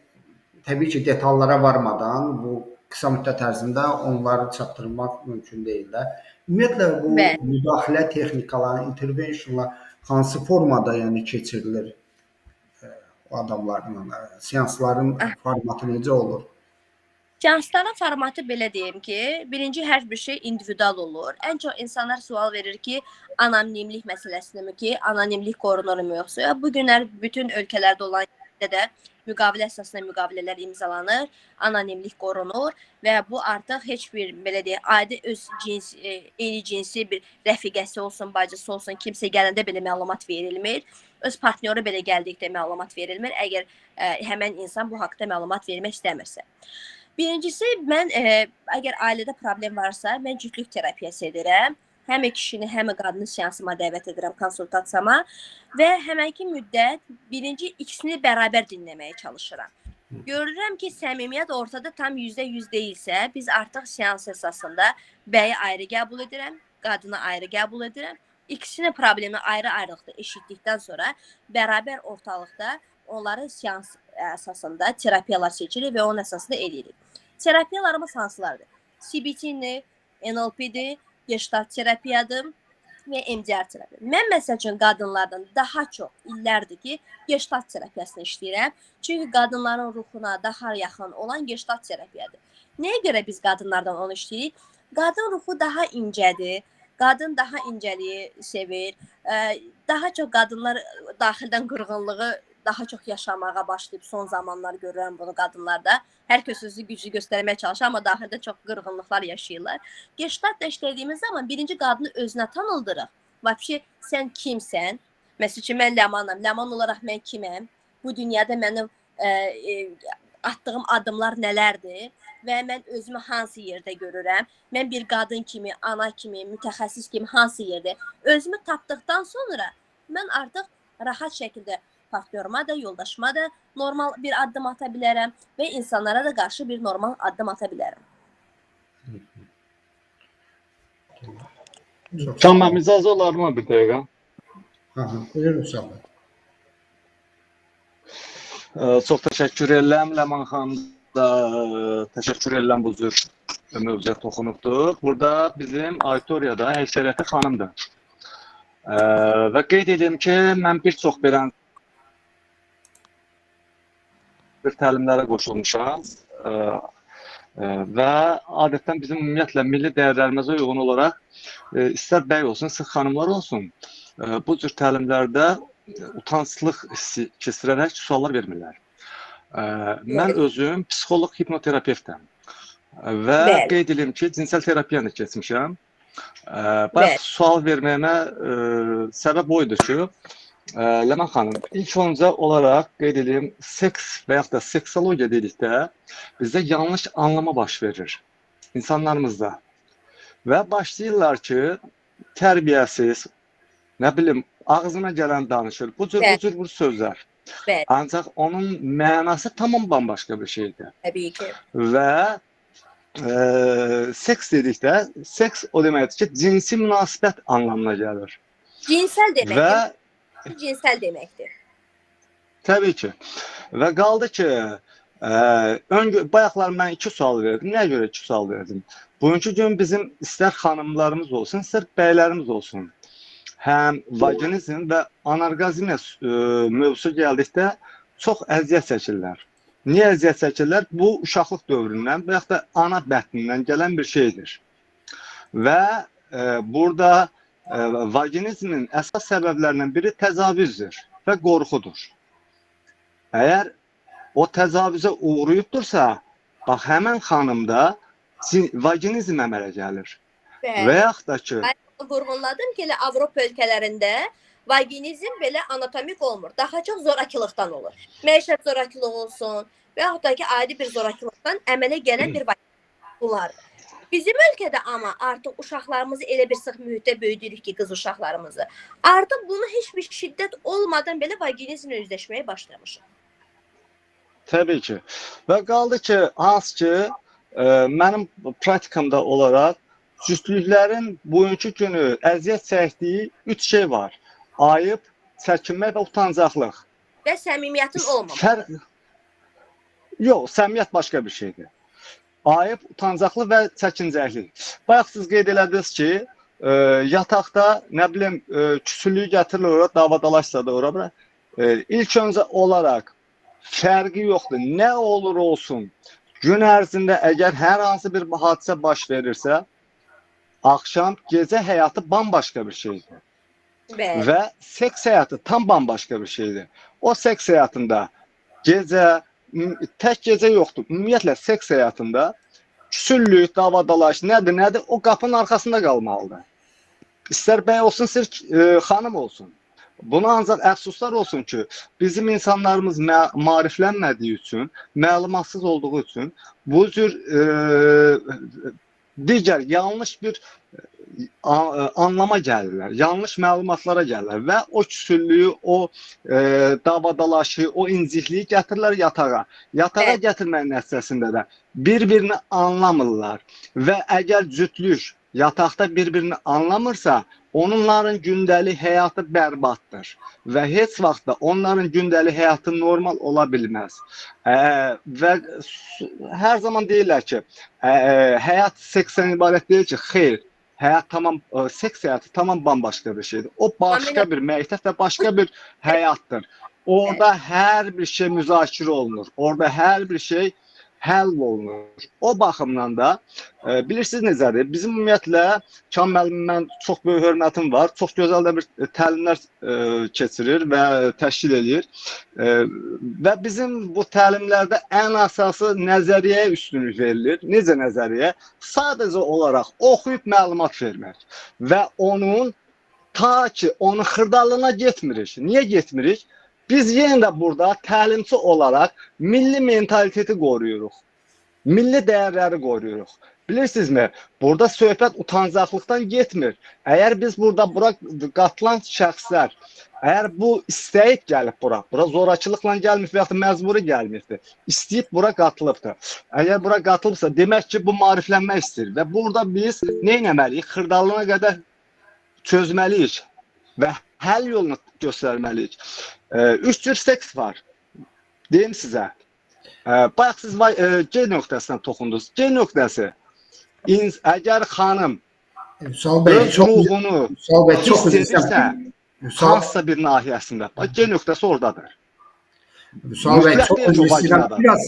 təbii ki, detallara varmadan bu qısa müddət ərzində onları çatdırmaq mümkün deyil də. Ümumiyyətlə, bu müdaxilə texnikaları, interventionlar hansı formada yəni keçirilir o adamlarla? Seansların formatı necə olur? Seansların formatı belə deyim ki, birinci hər bir şey individual olur. Ən çox insanlar sual verir ki, anonimlik məsələsini ki, anonimlik qorunurmu yoxsa? Bu günlər bütün ölkələrdə olan də müqavilə əsasında müqavilələr imzalanır, anonimlik qorunur və bu artıq heç bir, belə deyək, adi öz cins, eyni cinsi bir rəfiqəsi olsun, bacısı olsun, kimsə gələndə belə məlumat verilmir. Öz partnyoru belə gəldikdə məlumat verilmir, əgər həmən insan bu haqda məlumat vermək istəmirsə. Birincisi, mən əgər ailədə problem varsa, mən cütlük terapiyası edirəm. Həm kişini, həm qadını seansıma dəvət edirəm, konsultasiyama və həmənki müddət birinci ikisini bərabər dinləməyə çalışıram. Görürəm ki, səmimiyyət ortada tam %100 deyilsə, biz artıq seans əsasında bəyi ayrı qəbul edirəm, qadını ayrı qəbul edirəm. İkisinin problemi ayrı-ayrılıqda eşitdikdən sonra bərabər ortalıqda onları seans əsasında terapiyalar seçirik və onun əsasında eləyirik. Terapiyalarımız hansılardır? CBT-dir, NLP-dir, Gestalt terapiyadır və MDR terapiya. Mən məsəl üçün qadınlardan daha çox illərdir ki, Gestalt terapiyasını işləyirəm. Çünki qadınların ruhuna daha yaxın olan Gestalt terapiyadır. Nəyə görə biz qadınlardan onu işləyirik? Qadın ruhu daha incədir. Qadın daha incəliyi sevir. Daha çox qadınlar daxildən qırğınlığı daha çox yaşamağa başlayıb son zamanlar görürəm bunu qadınlarda. Hər kəs özünü güclü göstərməyə çalışır, amma daxildə çox qırğınlıqlar yaşayırlar. Gestaltla işlədiyimiz zaman birinci qadını özünə tanıldırıq. Vəbşi sən kimsən? Məsəl üçün mən Ləmanam. Ləman olaraq mən kiməm? Bu dünyada mənim atdığım addımlar nələrdir və mən özümü hansı yerdə görürəm? Mən bir qadın kimi, ana kimi, mütəxəssis kimi hansı yerdə? Özümü tapdıqdan sonra mən artıq rahat şəkildə partnyoruma da, yoldaşıma da normal bir addım ata bilərəm və insanlara da qarşı bir normal addım ata bilərəm. Tamam, icazə olarmı bir dəqiqə? Aha, buyurun Vüsal bəy. Çox təşəkkür edirəm Ləman xanım da, təşəkkür edirəm bu cür mövzuya toxunubdur. Burada bizim auditoriyada əksəriyyəti xanımdır. Və qeyd edim ki, mən bir çox belə bir təlimlərə qoşulmuşam. Və adətən bizim ümumiyyətlə milli dəyərlərimizə uyğun olaraq istər bəy olsun, istər xanımlar olsun, bu cür təlimlərdə utanclıq hissi keçirərək suallar vermirlər. Mən özüm psixoloq hipnoterapevtəm və qeyd edim ki, cinsəl terapiyanı keçmişəm. Bayaq sual verməyimə səbəb o idi ki, Ləman xanım, ilk öncə olaraq qeyd edim, seks və yaxud da seksologiya dedikdə bizdə yanlış anlama baş verir insanlarımızda. Və başlayırlar ki, tərbiyəsiz, nə bilim, ağzına gələn danışır, bu cür, bu cür bu sözlər. Bəli. Ancaq onun mənası tamam bambaşqa bir şeydir. Təbii ki. Və seks dedikdə, seks o deməkdir ki, cinsi münasibət anlamına gəlir. Cinsəl deməkdir. Və cinsəl deməkdir. Təbii ki. Və qaldı ki, bayaqlar mən 2 sual verdim. Nəyə görə 2 sual verdim? Bugünkü gün bizim istər xanımlarımız olsun, istər bəylərimiz olsun, həm vaginizm və anorqazmiya mövzusu gəldikdə çox əziyyət çəkirlər. Niyə əziyyət çəkirlər? Bu, uşaqlıq dövründən və yaxud da ana bətnindən gələn bir şeydir. Və burada vaginizmin əsas səbəblərindən biri təcavüzdür və qorxudur. Əgər o təcavüzə uğrayıbdırsa, bax, həmən xanımda vaginizm əmələ gəlir. Bəli. Və yaxud da ki... Mən vurğunladım ki, elə Avropa ölkələrində vaginizm belə anatomik olmur. Daha çox zorakılıqdan olur. Məişət zorakılığı olsun və yaxud da ki, adi bir zorakılıqdan əmələ gələn bir vaginizm bunlardır. Bizim ölkədə amma artıq uşaqlarımızı elə bir sıx mühitdə böyüdürük ki, qız uşaqlarımızı. Artıq bunu heç bir şiddət olmadan belə vaginizmlə üzləşməyə başlamışıq. Təbii ki. Və qaldı ki, hansı ki, mənim praktikamda olaraq cütlüklərin bugünkü günü əziyyət çəkdiyi 3 şey var. Ayıb, çəkinmək və utancaqlıq. Və səmimiyyətin olmaması. Yox, səmimiyyət başqa bir şeydir. Ayıb, utancaqlıq və çəkincəklik. Bayaq siz qeyd elədiniz ki, yataqda, nə bilim, küsüllüyü gətirilir ora, davadalaşsa da ora. İlk öncə olaraq fərqi yoxdur. Nə olur olsun, gün ərzində əgər hər hansı bir hadisə baş verirsə, axşam, gecə həyatı bambaşqa bir şeydir. Bəli. Və seks həyatı tam bambaşqa bir şeydir. O seks həyatında gecə, tək gecə yoxdur. Ümumiyyətlə, seks həyatında küsüllük, davadalaş, nədir, nədir, o qapının arxasında qalmalıdır. İstər bəy olsun, istər xanım olsun. Buna ancaq əfsuslar olsun ki, bizim insanlarımız maariflənmədiyi üçün, məlumatsız olduğu üçün bu cür digər yanlış bir anlama gəlirlər, yanlış məlumatlara gəlirlər və o küsüllüyü, o davadalaşı, o incikliyi gətirirlər yatağa. Yatağa gətirməyin nəticəsində də bir-birini anlamırlar və əgər cütlük yataqda bir-birini anlamırsa, onların gündəlik həyatı bərbaddır və heç vaxt da onların gündəlik həyatı normal ola bilməz. Və hər zaman deyirlər ki, həyat seksdən ibarət deyil ki, xeyr, həyat tamam, seks həyatı tamam bambaşqa bir şeydir. O başqa bir məktəb və başqa bir həyatdır. Orada hər bir şey müzakirə olunur. Orada hər bir şey həll olunur. O baxımdan da bilirsiniz necədir? Bizim ümumiyyətlə Kamil müəllim, mən çox böyük hörmətim var. Çox gözəl də bir təlimlər keçirir və təşkil eləyir. Və bizim bu təlimlərdə ən əsası nəzəriyyəyə üstünlük verilir. Necə nəzəriyyə? Sadəcə olaraq oxuyub məlumat vermək və onun ta ki onun xırdalığına getmirik. Niyə getmirik? Biz yenə də burada təlimçi olaraq milli mentaliteti qoruyuruq. Milli dəyərləri qoruyuruq. Bilirsinizmi? Burada söhbət utancaqlıqdan getmir. Əgər biz burada bura qatılan şəxslər, əgər bu istəyib gəlib bura, bura zorakılıqla gəlmir və yaxud da məcburi gəlmirdi, istəyib bura qatılıbdır. Əgər bura qatılıbsa, demək ki, bu maariflənmək istəyir və burada biz nə etməliyik? Xırdalığına qədər çözməliyik və həll yolunu göstərməliyik. Üç cür seks var. Deyim sizə. Bayaq siz G nöqtəsinə toxundunuz. G nöqtəsi. Əgər xanım Vüsal bəy, öz ruhunu Vüsal bəy, çox hiss edirsə, hansısa bir nahiyəsində, bax, G nöqtəsi oradadır. Vüsal bəy, Mütləq çox deyil ki, üzr istəyirəm. vaginadan. Biraz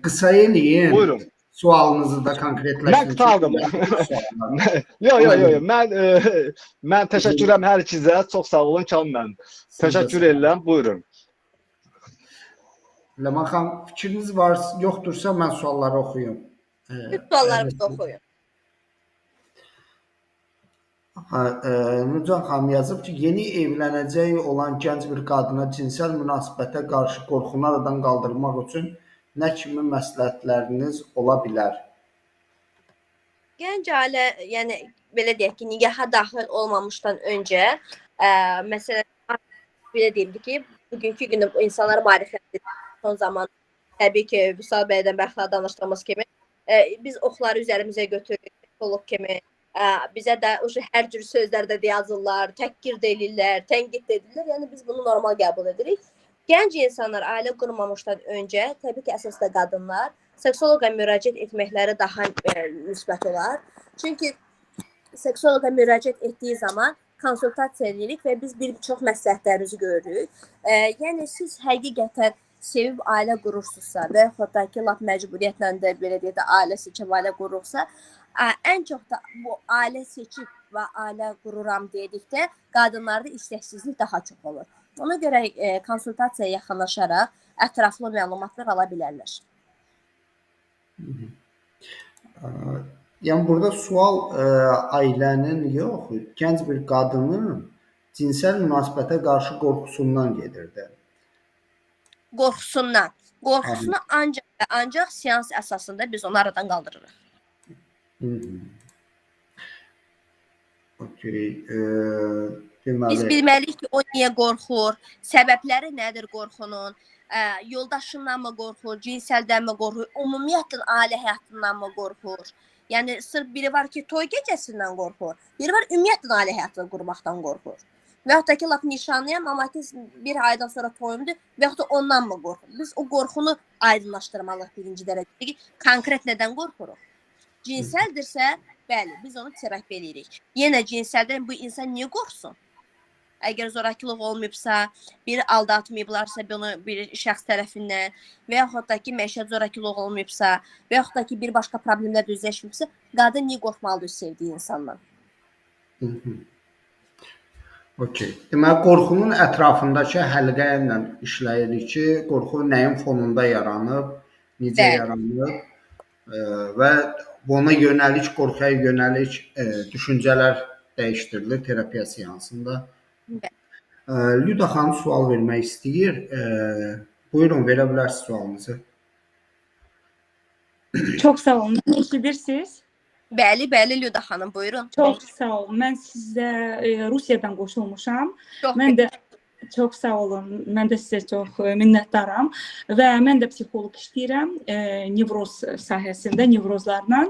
qısa eləyin. Buyurun. Sualınızı da konkretləşdirin. Mən qurtardım. Yox, yox, yox. Mən təşəkkür edirəm hər ikizə. Çox sağ olun Kamil müəllim. Təşəkkür edirəm. Buyurun. Ləman xanım, fikriniz var, yoxdursa mən sualları oxuyum. Suallarımızı oxuyun. Nurcan xanım yazıb ki, yeni evlənəcəyi olan gənc bir qadına cinsəl münasibətə qarşı qorxunu aradan qaldırmaq üçün nə kimi məsləhətləriniz ola bilər? Gənc ailə, yəni belə deyək ki, nikaha daxil olmamışdan öncə, məsələn, belə deyim ki, bugünkü gündə bu insanlar maarifləndirir. Son zaman təbii ki, Vüsal bəydən bəxtə danışdığımız kimi, biz oxları üzərimizə götürürük, psixoloq kimi. Bizə də o hər cür sözlər də yazırlar, təhqir də eləyirlər, tənqid də edirlər. Yəni biz bunu normal qəbul edirik. Gənc insanlar ailə qurmamışdan öncə, təbii ki, əsas da qadınlar, seksoloqa müraciət etməkləri daha müsbət olar. Çünki seksoloqa müraciət etdiyi zaman konsultasiya edirik və biz bir çox məsləhətlərimizi görürük. Yəni siz həqiqətən sevib ailə qurursunuzsa və yaxud da ki, lap məcburiyyətlə də belə deyək də ailə seçib ailə qurursa, ən çox da bu ailə seçib və ailə qururam dedikdə qadınlarda istəksizlik daha çox olur. Ona görə konsultasiyaya yaxınlaşaraq ətraflı məlumatlar ala bilərlər. Yəni burada sual ailənin yox, gənc bir qadının cinsəl münasibətə qarşı qorxusundan gedirdi. Qorxusundan. Qorxusunu ancaq və ancaq seans əsasında biz onu aradan qaldırırıq. Okey. Deməli, biz bilməliyik ki, o niyə qorxur, səbəbləri nədir qorxunun, yoldaşından mı qorxur, cinsəldən mi qorxur, ümumiyyətlə ailə həyatından mı qorxur? Yəni sırf biri var ki, toy gecəsindən qorxur, biri var ümumiyyətlə ailə həyatını qurmaqdan qorxur. Və yaxud da ki, lap nişanlıyam, amma ki, bir aydan sonra toyumdur və yaxud da ondan mı qorxur? Biz o qorxunu aydınlaşdırmalıyıq birinci dərəcədə ki, konkret nədən qorxuruq? Cinsəldirsə, bəli, biz onu terapi eləyirik. Yenə cinsəldən bu insan niyə qorxsun? Əgər zorakılıq olmayıbsa, biri aldatmayıblarsa bunu bir şəxs tərəfindən və yaxud da ki, məişət zorakılığı olmayıbsa və yaxud da ki, bir başqa problemlərlə üzləşməyibsə, qadın niyə qorxmalıdır sevdiyi insandan? Okey. Deməli, qorxunun ətrafındakı həlqə ilə işləyirik ki, qorxu nəyin fonunda yaranıb, necə yaranıb və buna yönəlik, qorxuya yönəlik düşüncələr dəyişdirilir terapiya seansında. Lüda xanım sual vermək istəyir. Buyurun, verə bilərsiniz sualınızı. Çox sağ olun. Eşidirsiniz? Bəli, bəli Lüda xanım, buyurun. Çox sağ olun. Mən sizə Rusiyadan qoşulmuşam. Çox Mən də çox sağ olun. Mən də sizə çox minnətdaram və mən də psixoloq işləyirəm, nevroz sahəsində, nevrozlarla.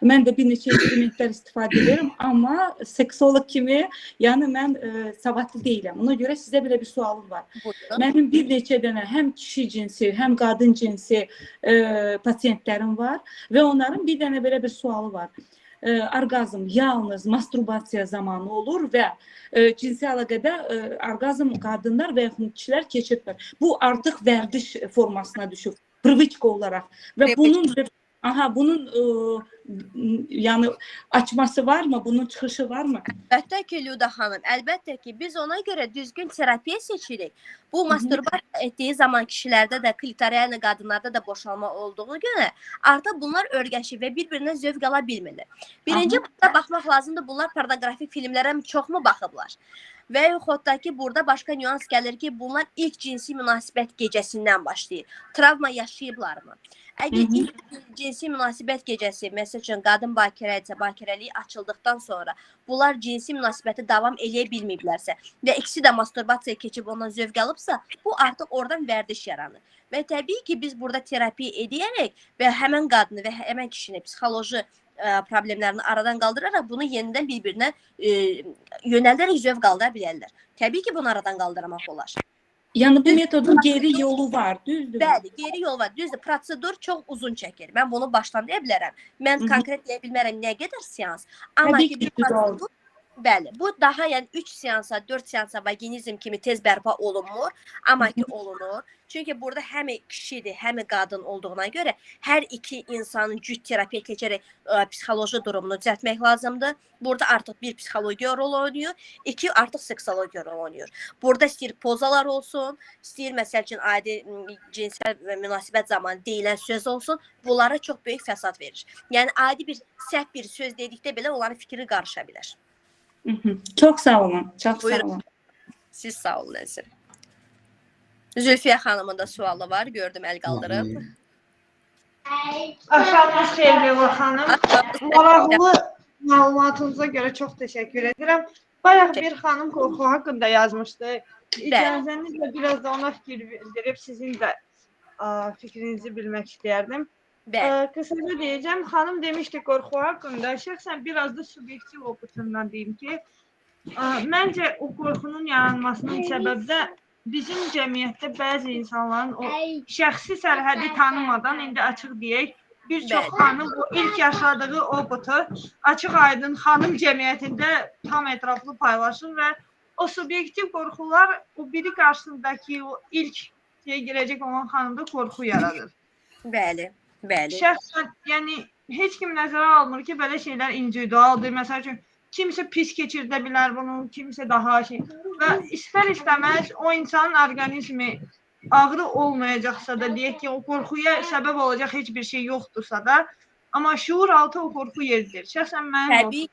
Mən də bir neçə instrumentlər istifadə edirəm, amma seksoloq kimi, yəni mən savadlı deyiləm. Ona görə sizə belə bir sualım var. Buyurun. Mənim bir neçə dənə həm kişi cinsi, həm qadın cinsi pasientlərim var və onların bir dənə belə bir sualı var. Orqazm yalnız masturbasiya zamanı olur və cinsi əlaqədə orqazm qadınlar və yaxud kişilər keçirtmir. Bu artıq vərdiş formasına düşüb, prıviçka olaraq və bunun yəni açması varmı? Bunun çıxışı varmı? Əlbəttə ki, Lüda xanım, əlbəttə ki, biz ona görə düzgün terapiya seçirik. Bu masturbasiya etdiyi zaman kişilərdə də, klitorial qadınlarda da boşalma olduğu görə artıq bunlar örgəşir və bir-birindən zövq ala bilmirlər. Birinci burada baxmaq lazımdır, bunlar pornoqrafik filmlərə çoxmu baxıblar? Və yaxud da ki, burada başqa nüans gəlir ki, bunlar ilk cinsi münasibət gecəsindən başlayır. Travma yaşayıblarmı? Əgər ilk cinsi münasibət gecəsi, məsəl üçün qadın bakirə isə, bakirəliyi açıldıqdan sonra bunlar cinsi münasibəti davam eləyə bilməyiblərsə və ikisi də masturbasiyaya keçib ondan zövq alıbsa, bu artıq oradan vərdiş yaranır. Və təbii ki, biz burada terapiya edərək və həmən qadını və həmən kişini psixoloji problemlərini aradan qaldıraraq bunu yenidən bir-birinə yönəldərək zövq aldıra bilərlər. Təbii ki, bunu aradan qaldırmaq olar. Yəni bu metodun geri yolu var, düzdür? Bəli, geri yol var. Düzdür, prosedur çox uzun çəkir. Mən bunu başdan deyə bilərəm. Mən konkret deyə bilmərəm nə qədər seans, amma Təbii ki, ki, bu prosedur, bəli, bu daha yəni 3 seansa, 4 seansa vaginizm kimi tez bərpa olunmur, amma ki olunur. Çünki burada həm kişidir, həm qadın olduğuna görə hər iki insanın cüt terapiya keçərək psixoloji durumunu düzəltmək lazımdır. Burada artıq bir psixologiya rol oynayır, iki artıq seksologiya rol oynayır. Burada istəyir pozalar olsun, istəyir məsəl üçün adi cinsəl münasibət zamanı deyilən söz olsun, bunlara çox böyük fəsad verir. Yəni adi bir səhv bir söz dedikdə belə onların fikri qarışa bilər. Çox sağ olun, çox Buyurun. sağ olun. Siz sağ olun əzizim. Zülfiyə xanımın da sualı var, gördüm əl qaldırıb. Axşamınız xeyir Leyla xanım. Maraqlı məlumatınıza görə çox təşəkkür edirəm. Bayaq bir xanım qorxu haqqında yazmışdı. İcazənizlə biraz da ona fikir bildirib sizin də fikrinizi bilmək istəyərdim. Bəli. Qısaca deyəcəm, xanım demişdi qorxu haqqında. Şəxsən biraz da subyektiv oputundan deyim ki, məncə o qorxunun yaranmasının səbəbi də bizim cəmiyyətdə bəzi insanların o şəxsi sərhədi tanımadan, indi açıq deyək, bir çox xanım o ilk yaşadığı oputu açıq aydın xanım cəmiyyətində tam ətraflı paylaşır və o subyektiv qorxular o biri qarşısındakı o ilk şeyə girəcək olan xanımda qorxu yaradır. Bəli, bəli. Şəxsən, yəni heç kim nəzərə almır ki, belə şeylər individualdır. Məsəl üçün, kimsə pis keçirdə bilər bunu, kimsə daha şey. Və istər-istəməz o insanın orqanizmi ağrı olmayacaqsa da, deyək ki, o qorxuya səbəb olacaq heç bir şey yoxdursa da, amma şuur altı o qorxu yeridir. Şəxsən mənim Təbii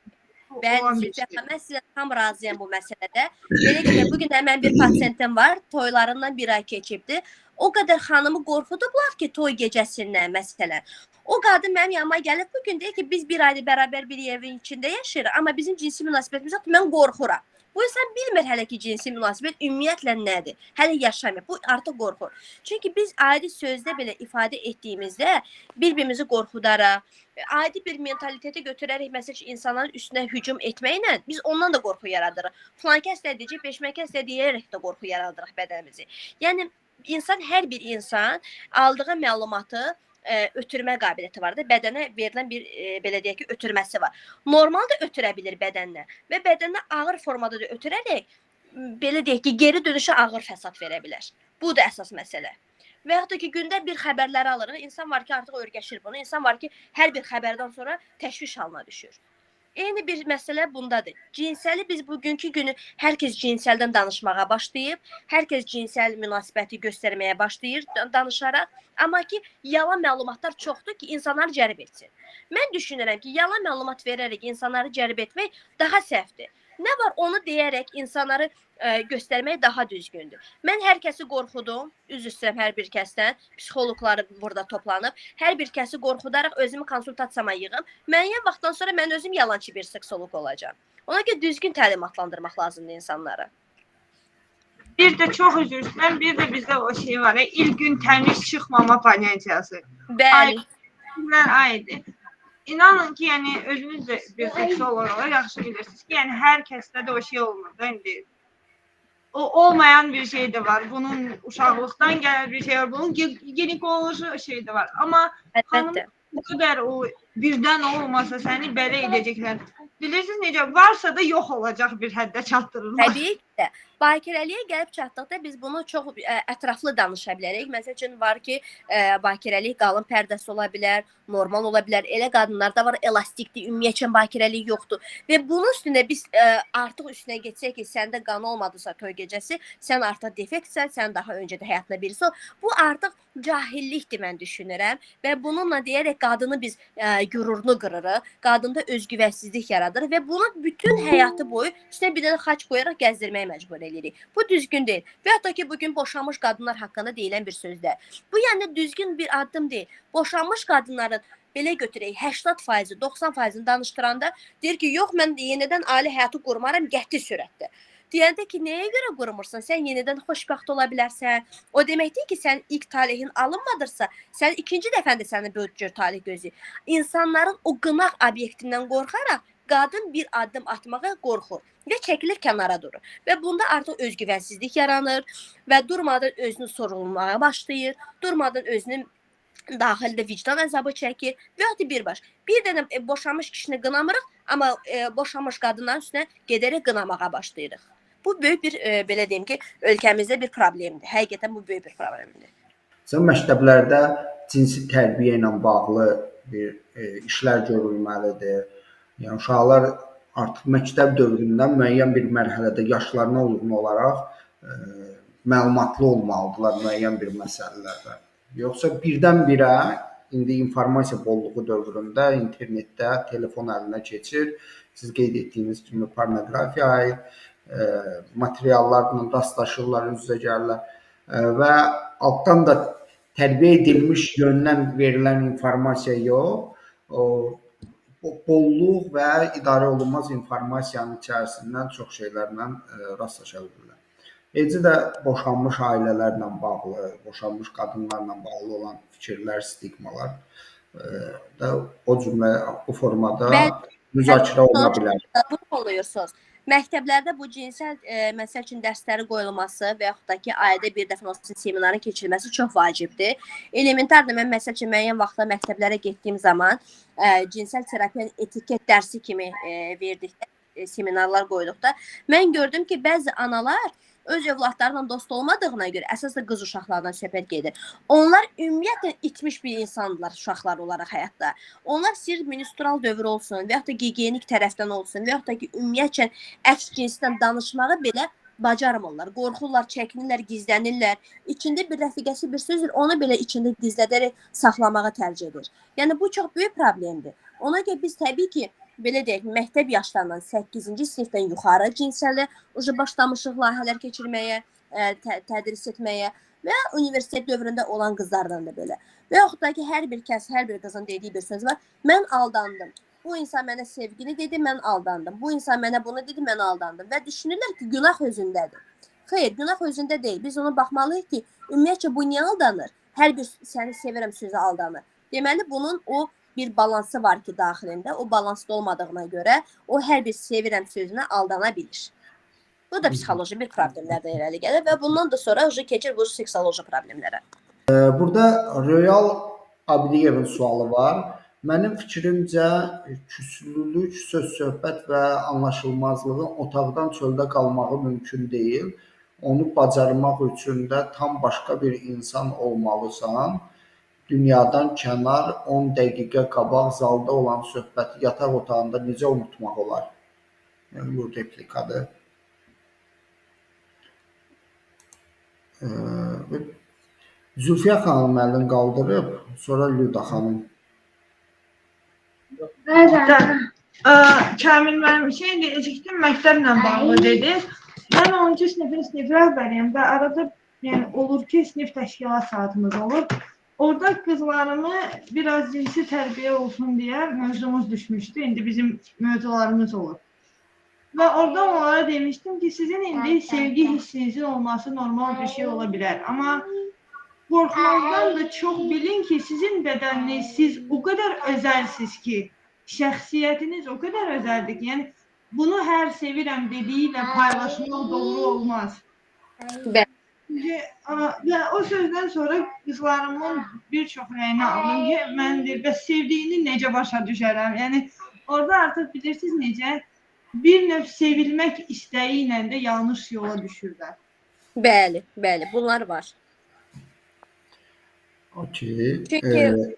bəli, Zülfiyə, mən sizə tam razıyam bu məsələdə. Belə ki, bu gün həmən bir pasiyentim var, toylarından bir ay keçibdi. O qədər xanımı qorxudublar ki, toy gecəsindən məsələn. O qadın mənim yanıma gəlib bu gün deyir ki, biz bir aydır bərabər bir evin içində yaşayırıq, amma bizim cinsi münasibətimiz yoxdur, mən qorxuram. Bu insan bilmir hələ ki, cinsi münasibət ümumiyyətlə nədir. Hələ yaşamır. Bu artıq qorxur. Çünki biz adi sözdə belə ifadə etdiyimizdə bir-birimizi qorxudaraq, adi bir mentaliteti götürərək məsəl üçün insanların üstünə hücum etməklə biz ondan da qorxu yaradırıq. Filan kəs nə deyəcək, beşmə kəs nə deyərək də qorxu yaradırıq bədənimizi. Yəni insan, hər bir insan aldığı məlumatı ötürmə qabiliyyəti var da, bədənə verilən bir belə deyək ki, ötürməsi var. Normal da ötürə bilir bədənlə və bədənə ağır formada da ötürərək belə deyək ki, geri dönüşə ağır fəsad verə bilər. Bu da əsas məsələ. Və yaxud da ki, gündə bir xəbərləri alırıq. İnsan var ki, artıq öyrəşir bunu. İnsan var ki, hər bir xəbərdən sonra təşviş halına düşür. Eyni bir məsələ bundadır. Cinsəli biz bugünkü günü hər kəs cinsəldən danışmağa başlayıb, hər kəs cinsəl münasibəti göstərməyə başlayır danışaraq, amma ki, yalan məlumatlar çoxdur ki, insanları cəlb etsin. Mən düşünürəm ki, yalan məlumat verərək insanları cəlb etmək daha səhvdir. Nə var onu deyərək insanları göstərmək daha düzgündür. Mən hər kəsi qorxudum, üzr istəyirəm hər bir kəsdən, psixoloqları burada toplanıb, hər bir kəsi qorxudaraq özümü konsultasiyama yığım. Müəyyən vaxtdan sonra mən özüm yalançı bir seksoloq olacağam. Ona görə düzgün təlimatlandırmaq lazımdır insanları. Bir də çox üzr istəyirəm, bir də bizdə o şey var, ilk gün təmiz çıxmama ponyansiyası. Bəli. Aid. İnanın ki, yəni özünüz də bir seksolog olaraq yaxşı bilirsiniz ki, yəni hər kəsdə də o şey olmur da indi. O olmayan bir şey də var. Bunun uşaqlıqdan gələn bir şey var. Bunun ginekoloji şey də var. Amma xanım bu qədər o birdən olmasa səni belə edəcəklər. Bilirsiniz necə, varsa da yox olacaq bir həddə çatdırılmaz. Təbii ki də. Bakirəliyə gəlib çatdıqda biz bunu çox ətraflı danışa bilərik. Məsəl üçün var ki, bakirəlik qalın pərdəsi ola bilər, normal ola bilər. Elə qadınlar da var, elastikdir, ümumiyyətcə bakirəlik yoxdur. Və bunun üstünə biz artıq üstünə getsək ki, səndə qan olmadısa toy gecəsi, sən artıq defektsən, sən daha öncə də həyatında birisi ol. Bu artıq cahillikdir mən düşünürəm və bununla deyərək qadını biz qürurunu qırırıq, qadında özgüvənsizlik yaradır və bunu bütün həyatı boyu üstünə bir dənə xaç qoyaraq gəzdirməyə məcbur edirik. Bu düzgün deyil. Və hətta ki, bugün boşanmış qadınlar haqqında deyilən bir sözdür. Bu yəni düzgün bir addım deyil. Boşanmış qadınların belə götürək 80%, 90%-ni danışdıranda deyir ki, yox mən yenidən ailə həyatı qurmaram qəti sürətdə. Deyəndə ki, nəyə görə qurmursan? Sən yenidən xoşbəxt ola bilərsən. O demək deyil ki, sən ilk talehin alınmadırsa, sən ikinci dəfən də səni bu cür talih gözləyir. İnsanların o qınaq obyektindən qorxaraq qadın bir addım atmağa qorxur və çəkilir kənara durur. Və bunda artıq özgüvənsizlik yaranır və durmadan özünü sorğulamağa başlayır, durmadan özünün daxildə vicdan əzabı çəkir və ya da birbaş. Bir dənə boşanmış kişini qınamırıq, amma boşanmış qadınların üstünə gedərək qınamağa başlayırıq. Bu böyük bir, belə deyim ki, ölkəmizdə bir problemdir. Həqiqətən bu böyük bir problemdir. Sən məktəblərdə cinsi tərbiyə ilə bağlı bir işlər görülməlidir. Yəni uşaqlar artıq məktəb dövründən müəyyən bir mərhələdə yaşlarına uyğun olaraq məlumatlı olmalıdırlar müəyyən bir məsələlərdə. Yoxsa birdən-birə indi informasiya bolluğu dövründə internetdə telefon əlinə keçir. Siz qeyd etdiyiniz kimi pornoqrafiya aid materiallarla rastlaşırlar, üz-üzə gəlirlər və altdan da tərbiyə edilmiş yöndən verilən informasiya yox, o bolluq və idarə olunmaz informasiyanın içərisindən çox şeylərlə rastlaşa bilirlər. Eləcə də boşanmış ailələrlə bağlı, boşanmış qadınlarla bağlı olan fikirlər, stigmalar da o cümlə, o formada müzakirə oluna bilər. Bunu oluyorsunuz. Məktəblərdə bu cinsel məsəl üçün dərsləri qoyulması və yaxud da ki, ayda bir dəfə olsun seminarın keçirilməsi çox vacibdir. Elementardır, mən məsəl üçün müəyyən vaxtda məktəblərə getdiyim zaman cinsel terapiyanın etiket dərsi kimi verdikdə, seminarlar qoyduqda mən gördüm ki, bəzi analar öz övladlarla dost olmadığına görə, əsasda qız uşaqlardan söhbət gedir. Onlar ümumiyyətlə itmiş bir insandılar uşaqlar olaraq həyatda. Onlar sirr menstrual dövr olsun və yaxud da gigiyenik tərəfdən olsun və yaxud da ki, ümumiyyətcə əks cinsdən danışmağı belə bacarmırlar. Qorxurlar, çəkinirlər, gizlənirlər. İçində bir rəfiqəsi bir sözdür, onu belə içində gizlədərək saxlamağı tərcih edir. Yəni bu çox böyük problemdir. Ona görə biz təbii ki, belə deyək, məktəb yaşlarından 8-ci sinifdən yuxarı cinsəli ucu başlamışıq layihələr keçirməyə, tədris etməyə və universitet dövründə olan qızlardan da belə. Və yaxud da ki, hər bir kəs, hər bir qızın dediyi bir söz var. Mən aldandım. Bu insan mənə sevgini dedi, mən aldandım. Bu insan mənə bunu dedi, mən aldandım. Və düşünürlər ki, günah özündədir. Xeyr, günah özündə deyil. Biz ona baxmalıyıq ki, ümumiyyətcə bu niyə aldanır? Hər bir səni sevirəm sözü aldanır. Deməli, bunun o bir balansı var ki, daxilində, o balansda olmadığına görə o hər bir sevirəm sözünə aldana bilir. Bu da psixoloji bir problemlərdən irəli gəlir və bundan da sonra keçir bu seksoloji problemlərə. Burada Royal Abdiyevin sualı var. Mənim fikrimcə küslülük, söz-söhbət və anlaşılmazlığın otaqdan çöldə qalmağı mümkün deyil. Onu bacarmaq üçün də tam başqa bir insan olmalısan. Dünyadan kənar 10 dəqiqə qabaq zalda olan söhbəti yataq otağında necə unutmaq olar? Yəni, bu replikadır. Zülfiyə xanım əlini qaldırıb, sonra Lüda xanım. Kamil müəllim, şey deyəcəkdim, məktəblə bağlı dediniz. Mən 10-cu sinifin sinif rəhbəriyəm və arada yəni olur ki, sinif təşkilat saatımız olur. Orada qızlarımı biraz cinsi tərbiyə olsun deyə mövzumuz düşmüşdü. İndi bizim mövzularımız olur. Və orada onlara demişdim ki, sizin indi sevgi hissinizin olması normal bir şey ola bilər. Amma qorxmaqdan da çox bilin ki, sizin bədəniniz, siz o qədər özəlsiz ki, şəxsiyyətiniz o qədər özəldir ki, yəni bunu hər sevirəm dediyi ilə paylaşmaq doğru olmaz. Bəli. Çünki, və o sözdən sonra qızlarımın bir çox rəyini aldım ki, mən deyir, bəs sevdiyini necə başa düşərəm? Yəni orada artıq bilirsiniz necə bir növ sevilmək istəyi ilə də yanlış yola düşürlər. Bəli, bəli, bunlar var. Okey. Çünki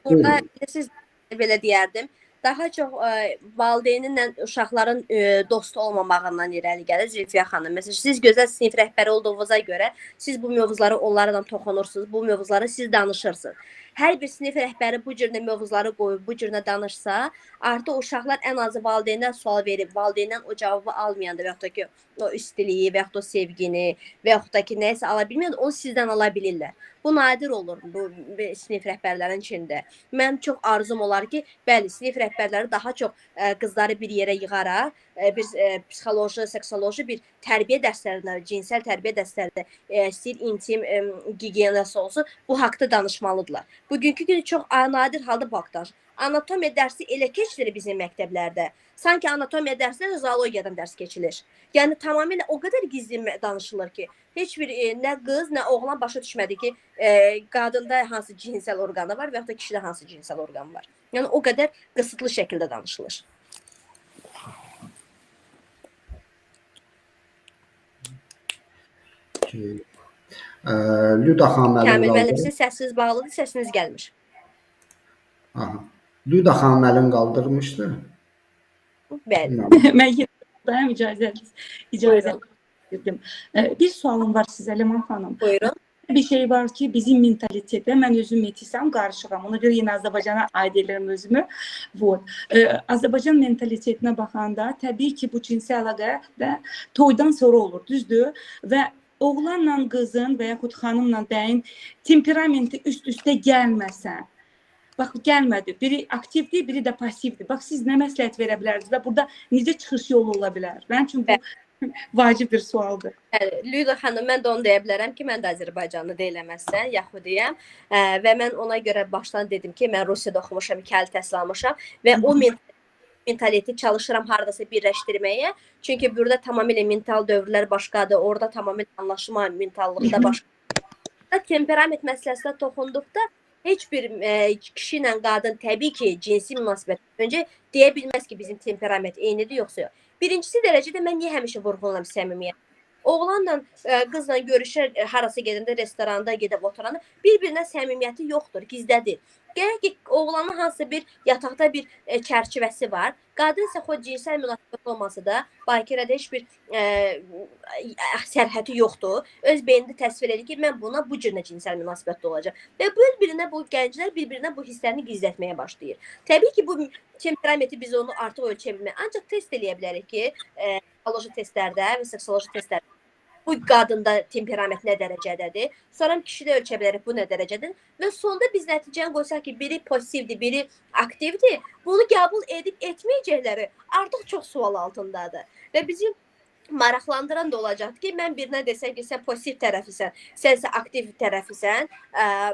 burada siz belə deyərdim, daha çox valideyninlə uşaqların dostu olmamağından irəli gəlir Zülfiyə xanım. Məsələn, siz gözəl sinif rəhbəri olduğunuza görə siz bu mövzuları onlarla toxunursunuz, bu mövzuları siz danışırsınız. Hər bir sinif rəhbəri bu cür mövzuları qoyub, bu cür danışsa, artıq uşaqlar ən azı valideyndən sual verib, valideyndən o cavabı almayanda və yaxud da ki, o istiliyi və yaxud da o sevgini və yaxud da ki, nəyisə ala bilməyəndə onu sizdən ala bilirlər. Bu nadir olur bu sinif rəhbərlərinin içində. Mənim çox arzum olar ki, bəli, sinif rəhbərləri daha çox qızları bir yerə yığaraq, bir psixoloji, seksoloji bir tərbiyə dərslərində, cinsəl tərbiyə dərslərində, istəyir intim gigiyenası olsun, bu haqda danışmalıdırlar. Bugünkü gün çox nadir halda bu haqda danışır. Anatomiya dərsi elə keçilir bizim məktəblərdə. Sanki anatomiya dərsi zoologiyadan dərs keçilir. Yəni tamamilə o qədər gizli danışılır ki, heç bir nə qız, nə oğlan başa düşmədi ki, qadında hansı cinsəl orqanı var və yaxud da kişidə hansı cinsəl orqanı var. Yəni o qədər qısıtlı şəkildə danışılır. Okay. Lüda xanım əlini Kamil müəllim, qaldırır. sizin səsiniz bağlıdır, səsiniz gəlmir. Aha. Lüda xanım əlini qaldırmışdı. Bəli. Mən yenə buradayam, icazə verdim. Bir sualım var sizə Ləman xanım. Buyurun. Bir şey var ki, bizim mentalitetdə, mən özüm metisəm, qarışığam. Ona görə yenə Azərbaycana aid edirəm özümü. Вот. Azərbaycan mentalitetinə baxanda təbii ki, bu cinsi əlaqə də toydan sonra olur, düzdür? Və oğlanla qızın və yaxud xanımla bəyin temperamenti üst-üstə gəlməsə, bax gəlmədi. Biri aktivdir, biri də passivdir. Bax siz nə məsləhət verə bilərsiniz və burada necə çıxış yolu ola bilər? Mənim üçün bu vacib bir sualdır. Bəli, Lüda xanım, mən də onu deyə bilərəm ki, mən də Azərbaycanlı deyiləm əslən, Yahudiyəm və mən ona görə başdan dedim ki, mən Rusiyada oxumuşam, 2 il təhsil almışam və o mentaliteti çalışıram hardasa birləşdirməyə. Çünki burada tamamilə mental dövrlər başqadır, orada tamamilə anlaşma mentallıqda başqadır. Temperament məsələsinə toxunduqda heç bir kişi ilə qadın təbii ki, cinsi münasibət öncə deyə bilməz ki, bizim temperament eynidir yoxsa yox. Birincisi dərəcədə mən niyə həmişə vurğulayıram səmimiyyət? Oğlanla qızla görüşər, harasa gedəndə, restoranda gedib oturanda bir-birinə səmimiyyəti yoxdur, gizlədir. Gələk ki, oğlanın hansısa bir yataqda bir çərçivəsi var. Qadın isə xod cinsəl münasibət olmasa da bakirədə heç bir sərhədi yoxdur. Öz beynində təsvir edir ki, mən buna bu cür cinsəl münasibətdə olacağam. Və bir-birinə bu gənclər bir-birinə bu hisslərini gizlətməyə başlayır. Təbii ki, bu temperamenti biz onu artıq ölçə bilmərik. Ancaq test eləyə bilərik ki, psixoloji testlərdə və seksoloji testlərdə bu qadında temperament nə dərəcədədir? Sonra kişidə ölçə bilərik bu nə dərəcədir? Və sonda biz nəticəni qoysaq ki, biri passivdir, biri aktivdir. Bunu qəbul edib etməyəcəkləri artıq çox sual altındadır. Və bizim maraqlandıran da olacaqdır ki, mən birinə desəm ki, sən pasiv tərəfisən, sən isə aktiv tərəfisən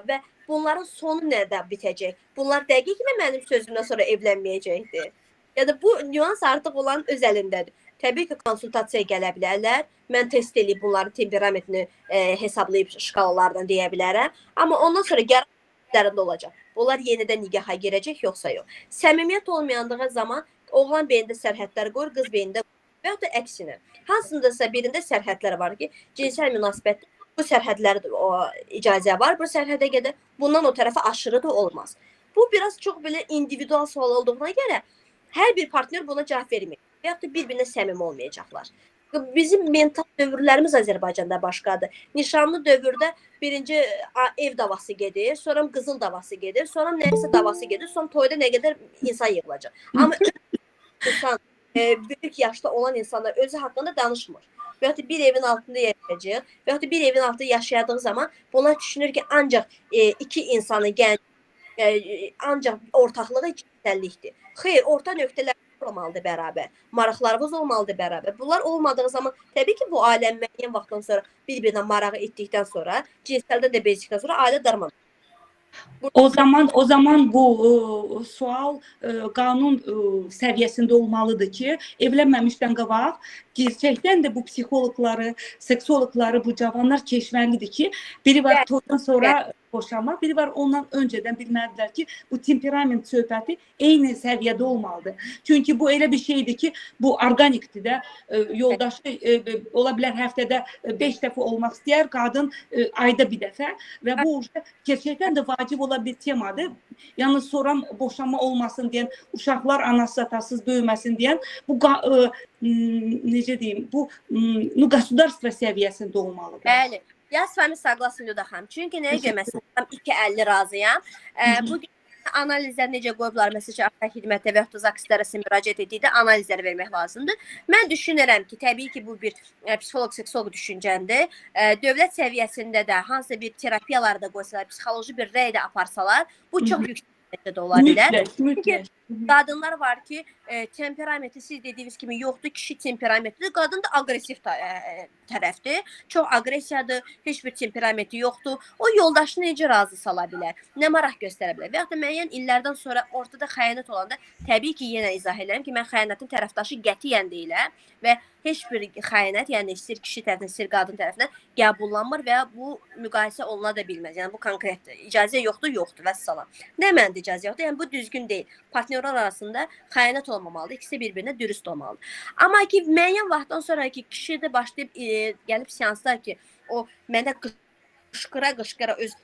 və bunların sonu nədə bitəcək? Bunlar dəqiqmi mənim sözümdən sonra evlənməyəcəkdir? Ya da bu nüans artıq olan öz əlindədir. Təbii ki, konsultasiyaya gələ bilərlər. Mən test eləyib bunların temperamentini hesablayıb şkalalardan deyə bilərəm. Amma ondan sonra gərək olacaq. Bunlar yenidən nikaha girəcək yoxsa yox. Səmimiyyət olmayandığı zaman oğlan beynində sərhədlər qoyur, qız beynində və ya da əksinə. Hansındasa birində sərhədlər var ki, cinsəl münasibətdə bu sərhədlər icazə var, bu sərhədə qədər bundan o tərəfə aşırı da olmaz. Bu biraz çox belə individual sual olduğuna görə hər bir partnyor buna cavab vermir. Və yaxud da bir-birinə səmimi olmayacaqlar. Bizim mental dövrlərimiz Azərbaycanda başqadır. Nişanlı dövrdə birinci ev davası gedir, sonra qızıl davası gedir, sonra nəyisə davası gedir, sonra toyda nə qədər insan yığılacaq. Amma insan, böyük yaşda olan insanlar özü haqqında danışmır. Və yaxud da bir evin altında yaşayacaq və yaxud da bir evin altında yaşadığı zaman bunlar düşünür ki, ancaq iki insanın gənc ancaq ortaqlığı cinsellikdir. Xeyr, orta nöqtələr olmalıdır bərabər. Maraqlarımız olmalıdır bərabər. Bunlar olmadığı zaman təbii ki, bu ailə müəyyən vaxtdan sonra bir-birinə marağı itdikdən sonra, cinsəldən də bezdikdən sonra ailə darmadağın. O zaman bu sual qanun səviyyəsində olmalıdır ki, evlənməmişdən qabaq gerçəkdən də bu psixoloqları, seksologları, bu cavanlar keçməlidir ki, biri var toydan sonra boşanma, biri var ondan öncədən bilməlidirlər ki, bu temperament söhbəti eyni səviyyədə olmalıdır. Çünki bu elə bir şeydir ki, bu orqanikdir də. Yoldaşı ola bilər həftədə 5 dəfə olmaq istəyər, qadın ayda bir dəfə və bu gerçəkdən də vacib olan bir temadır. Yalnız sonra boşanma olmasın deyən, uşaqlar anasız atasız böyüməsin deyən bu necə deyim, bu ну государство səviyyəsində olmalıdır. Bəli. Я с вами согласна, Lüda xanım. Çünki nəyə görə məsələn tam 2.50 razıyam. Bu gün analizlər necə qoyublar, məsələn, ata xidmətə və yaxud da ZAGS idarəsinə müraciət etdikdə analizlər vermək lazımdır. Mən düşünürəm ki, təbii ki, bu bir psixoloq, seksolog düşüncəmdir. Dövlət səviyyəsində də hansısa bir terapiyaları da qoysalar, psixoloji bir rəy də aparsalar, bu çox yüksək dərəcədə ola bilər. Mütləq, mütləq. Qadınlar var ki, temperamenti siz dediyiniz kimi yoxdur, kişi temperamentlidir, qadın da aqressiv tərəfdir. Çox aqressiyadır, heç bir temperamenti yoxdur. O yoldaşını necə razı sala bilər? Nə maraq göstərə bilər? Və yaxud da müəyyən illərdən sonra ortada xəyanət olanda təbii ki, yenə izah edirəm ki, mən xəyanətin tərəfdaşı qətiyyən deyiləm və heç bir xəyanət, yəni istər kişi tərəfindən, istər qadın tərəfindən qəbullanmır və bu müqayisə oluna da bilməz. Yəni bu konkretdir. İcazə yoxdur, yoxdur, vəssalam. Nə mənada icazə yoxdur? Yəni bu düzgün deyil. Partnyorlar arasında xəyanət olmamalıdır. İkisi bir-birinə dürüst olmalıdır. Amma ki müəyyən vaxtdan sonra ki kişi də başlayıb gəlib seanslar ki, o mənə qışqıra qışqıra öz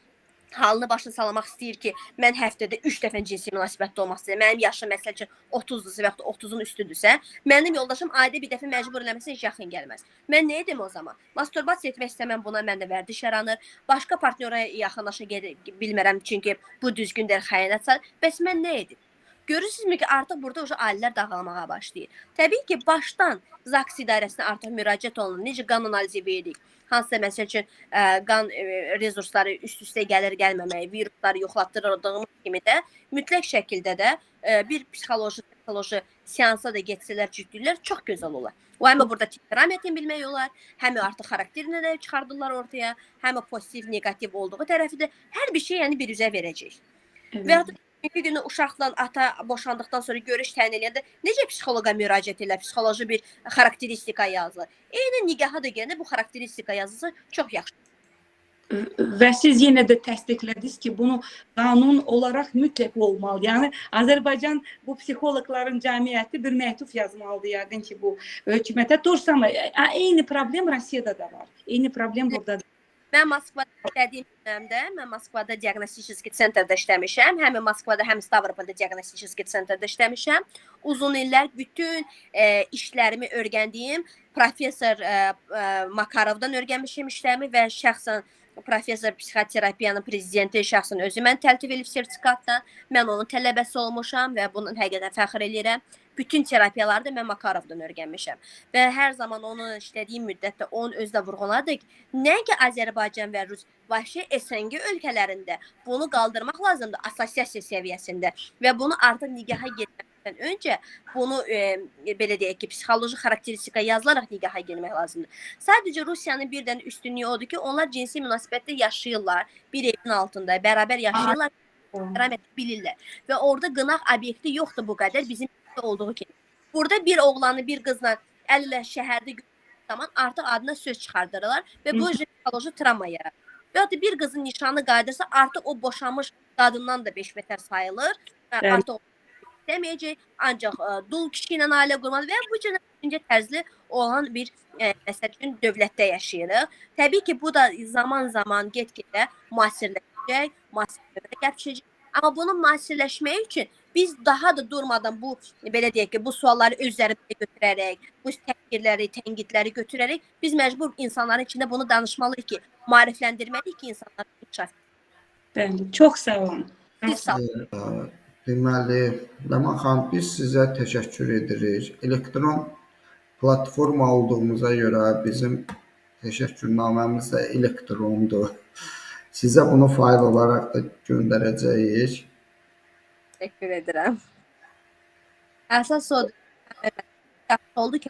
halını başına salamaq istəyir ki, mən həftədə 3 dəfə cinsi münasibətdə olmaq istəyirəm. Mənim yaşım məsəl üçün 30-dursa və yaxud da 30-un üstüdürsə, mənim yoldaşım ayda bir dəfə məcbur eləməsə heç yaxın gəlməz. Mən nə edim o zaman? Masturbasiya etmək istəməm, buna məndə vərdiş yaranır. Başqa partnyora yaxınlaşa gedə bilmərəm, çünki bu düzgün deyil, xəyanət sayılır. Bəs mən nə edim? Görürsünüzmü ki, artıq burada уже ailələr dağılmağa başlayır. Təbii ki, başdan ZAGS idarəsinə artıq müraciət olunur. Necə qan analizi veririk? Hansısa məsəl üçün qan resursları üst-üstə gəlir, gəlməməyi, virusları yoxlatdırdığımız kimi də mütləq şəkildə də bir psixoloji seansa da getsələr ciddilər, çox gözəl olar. O həm burada temperamentini bilmək olar, həm artıq xarakterini də çıxardırlar ortaya, həm pozitiv, neqativ olduğu tərəfi də hər bir şey yəni bir üzə verəcək. Və yaxud da bugünkü günü uşaqla ata boşandıqdan sonra görüş təyin eləyəndə necə psixoloqa müraciət edirlər, psixoloji bir xarakteristika yazılır. Eyni nikaha da gələndə bu xarakteristika yazılsa çox yaxşı. Və siz yenə də təsdiqlədiniz ki, bunu qanun olaraq mütləq olmalı. Yəni Azərbaycan bu psixoloqların cəmiyyəti bir məktub yazmalıdır yəqin ki, bu hökumətə. То же самое, eyni problem Rusiyada da var. Eyni problem burada da. Mən Moskvada işlədiyim dövrdə, mən Moskvada diaqnostический центр də işləmişəm. Həm Moskvada, həm Stavropolda diaqnostический центр də işləmişəm. Uzun illər bütün işlərimi öyrəndiyim professor Makarovdan öyrənmişəm işlərimi və şəxsən professor psixoterapiyanın prezidenti şəxsən özü mən təltif edib sertifikatdan. Mən onun tələbəsi olmuşam və bunun həqiqətən fəxr eləyirəm. Bütün terapiyaları da mən Makarovdan öyrənmişəm. Və hər zaman onun işlədiyim müddətdə onun özü də vurğuladı ki, nəinki Azərbaycan və Rus, vahşi SNG ölkələrində bunu qaldırmaq lazımdır assosiasiya səviyyəsində və bunu artıq nikaha getmədən öncə bunu belə deyək ki, psixoloji xarakteristika yazılaraq nikaha girmək lazımdır. Sadəcə Rusiyanın bir dənə üstünlüyü odur ki, onlar cinsi münasibətdə yaşayırlar, bir evin altında bərabər yaşayırlar, temperament bilirlər və orada qınaq obyekti yoxdur bu qədər bizim olduğu kimi. Burada bir oğlanı bir qızla əl-ələ şəhərdə gördüyü zaman artıq adına söz çıxardırlar və bu psixoloji travma yaradır. Və ya da bir qızın nişanı qayıdırsa, artıq o boşanmış qadından da beş betər sayılır. Və artıq o istəməyəcək, ancaq dul kişi ilə ailə qurmalı və bu cür düşüncə tərzli olan bir məsəl üçün dövlətdə yaşayırıq. Təbii ki, bu da zaman-zaman get-gedə müasirləşəcək, müasir dövrə gəlib. Amma bunun müasirləşməyi üçün biz daha da durmadan bu belə deyək ki, bu sualları öz üzərimizə götürərək, bu təhqirləri, tənqidləri götürərək biz məcbur insanların içində bunu danışmalıyıq ki, maarifləndirməliyik ki, insanlar inkişaf Bəli, çox sağ olun. Siz sağ olun. Deməli, Ləman xanım, biz sizə təşəkkür edirik. Elektron platforma olduğumuza görə bizim təşəkkürnaməmiz də elektrondur. Sizə bunu fayl olaraq da göndərəcəyik. Təşəkkür edirəm. Əsas odur, yaxşı oldu ki,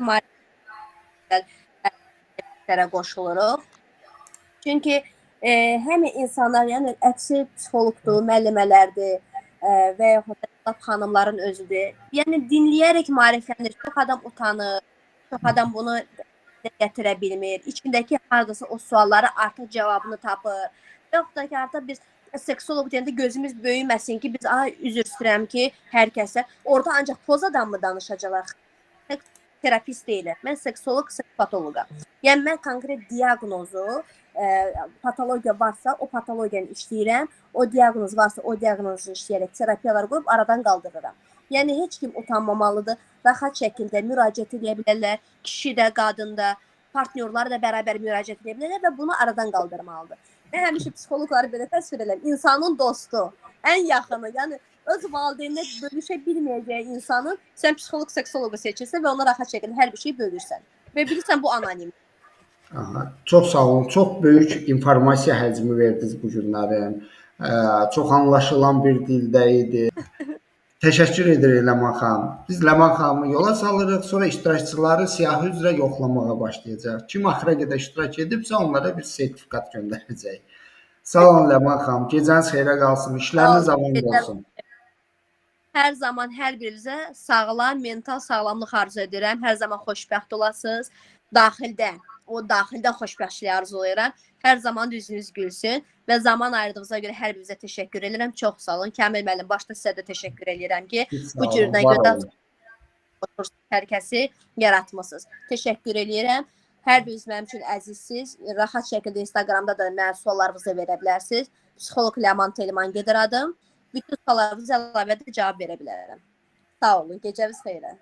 maariflərə qoşuluruq. Çünki həm insanlar, yəni əksi psixoloqdur, müəllimələrdir və yaxud da lap xanımların özüdür. Yəni dinləyərək maariflənir. Çox adam utanır, çox adam bunu gətirə bilmir. İçindəki hardasa o sualları artıq cavabını tapır. Yox da ki, artıq biz seksoloq deyəndə gözümüz böyüməsin ki, biz ay üzr istəyirəm ki, hər kəsə orada ancaq pozadan mı danışacaqlar? Terapist deyiləm. Mən seksoloq, seksopatoloqam. Yəni mən konkret diaqnozu, patologiya varsa, o patologiyanı işləyirəm. O diaqnoz varsa, o diaqnozu işləyərək terapiyalar qoyub aradan qaldırıram. Yəni heç kim utanmamalıdır. Rahat şəkildə müraciət edə bilərlər. Kişi də, qadın da, partnyorlar da bərabər müraciət edə bilərlər və bunu aradan qaldırmalıdır. Mən həmişə psixoloqları belə təsvir edirəm. İnsanın dostu, ən yaxını, yəni öz valideyninə bölüşə bilməyəcəyi insanın sən psixoloq, seksoloqu seçirsən və ona rahat şəkildə hər bir şey bölürsən. Və bilirsən bu anonim. Aha, çox sağ olun. Çox böyük informasiya həcmi verdiniz bu günlərin. Çox anlaşılan bir dildə idi. Təşəkkür edirik Ləman xanım. Biz Ləman xanımı yola salırıq, sonra iştirakçıları siyahı üzrə yoxlamağa başlayacaq. Kim axıra qədər iştirak edibsə, onlara bir sertifikat göndərəcəyik. Sağ olun Ləman xanım. Gecəniz xeyrə qalsın. İşləriniz aman olsun. Hər zaman hər birinizə sağlam, mental sağlamlıq arzu edirəm. Hər zaman xoşbəxt olasınız. Daxildə, o daxildə xoşbəxtlik arzulayıram. Hər zaman üzünüz gülsün və zaman ayırdığınıza görə hər birinizə təşəkkür edirəm. Çox sağ olun. Kamil müəllim, başda sizə də təşəkkür edirəm ki, bu cürdən gözəl hər kəsi yaratmısınız. Təşəkkür edirəm. Hər biriniz mənim üçün əzizsiz. Rahat şəkildə Instagramda da mənə suallarınızı verə bilərsiniz. Psixoloq Ləman Telman gedir adım. Bütün suallarınıza əlavə də cavab verə bilərəm. Sağ olun. Gecəniz xeyrə.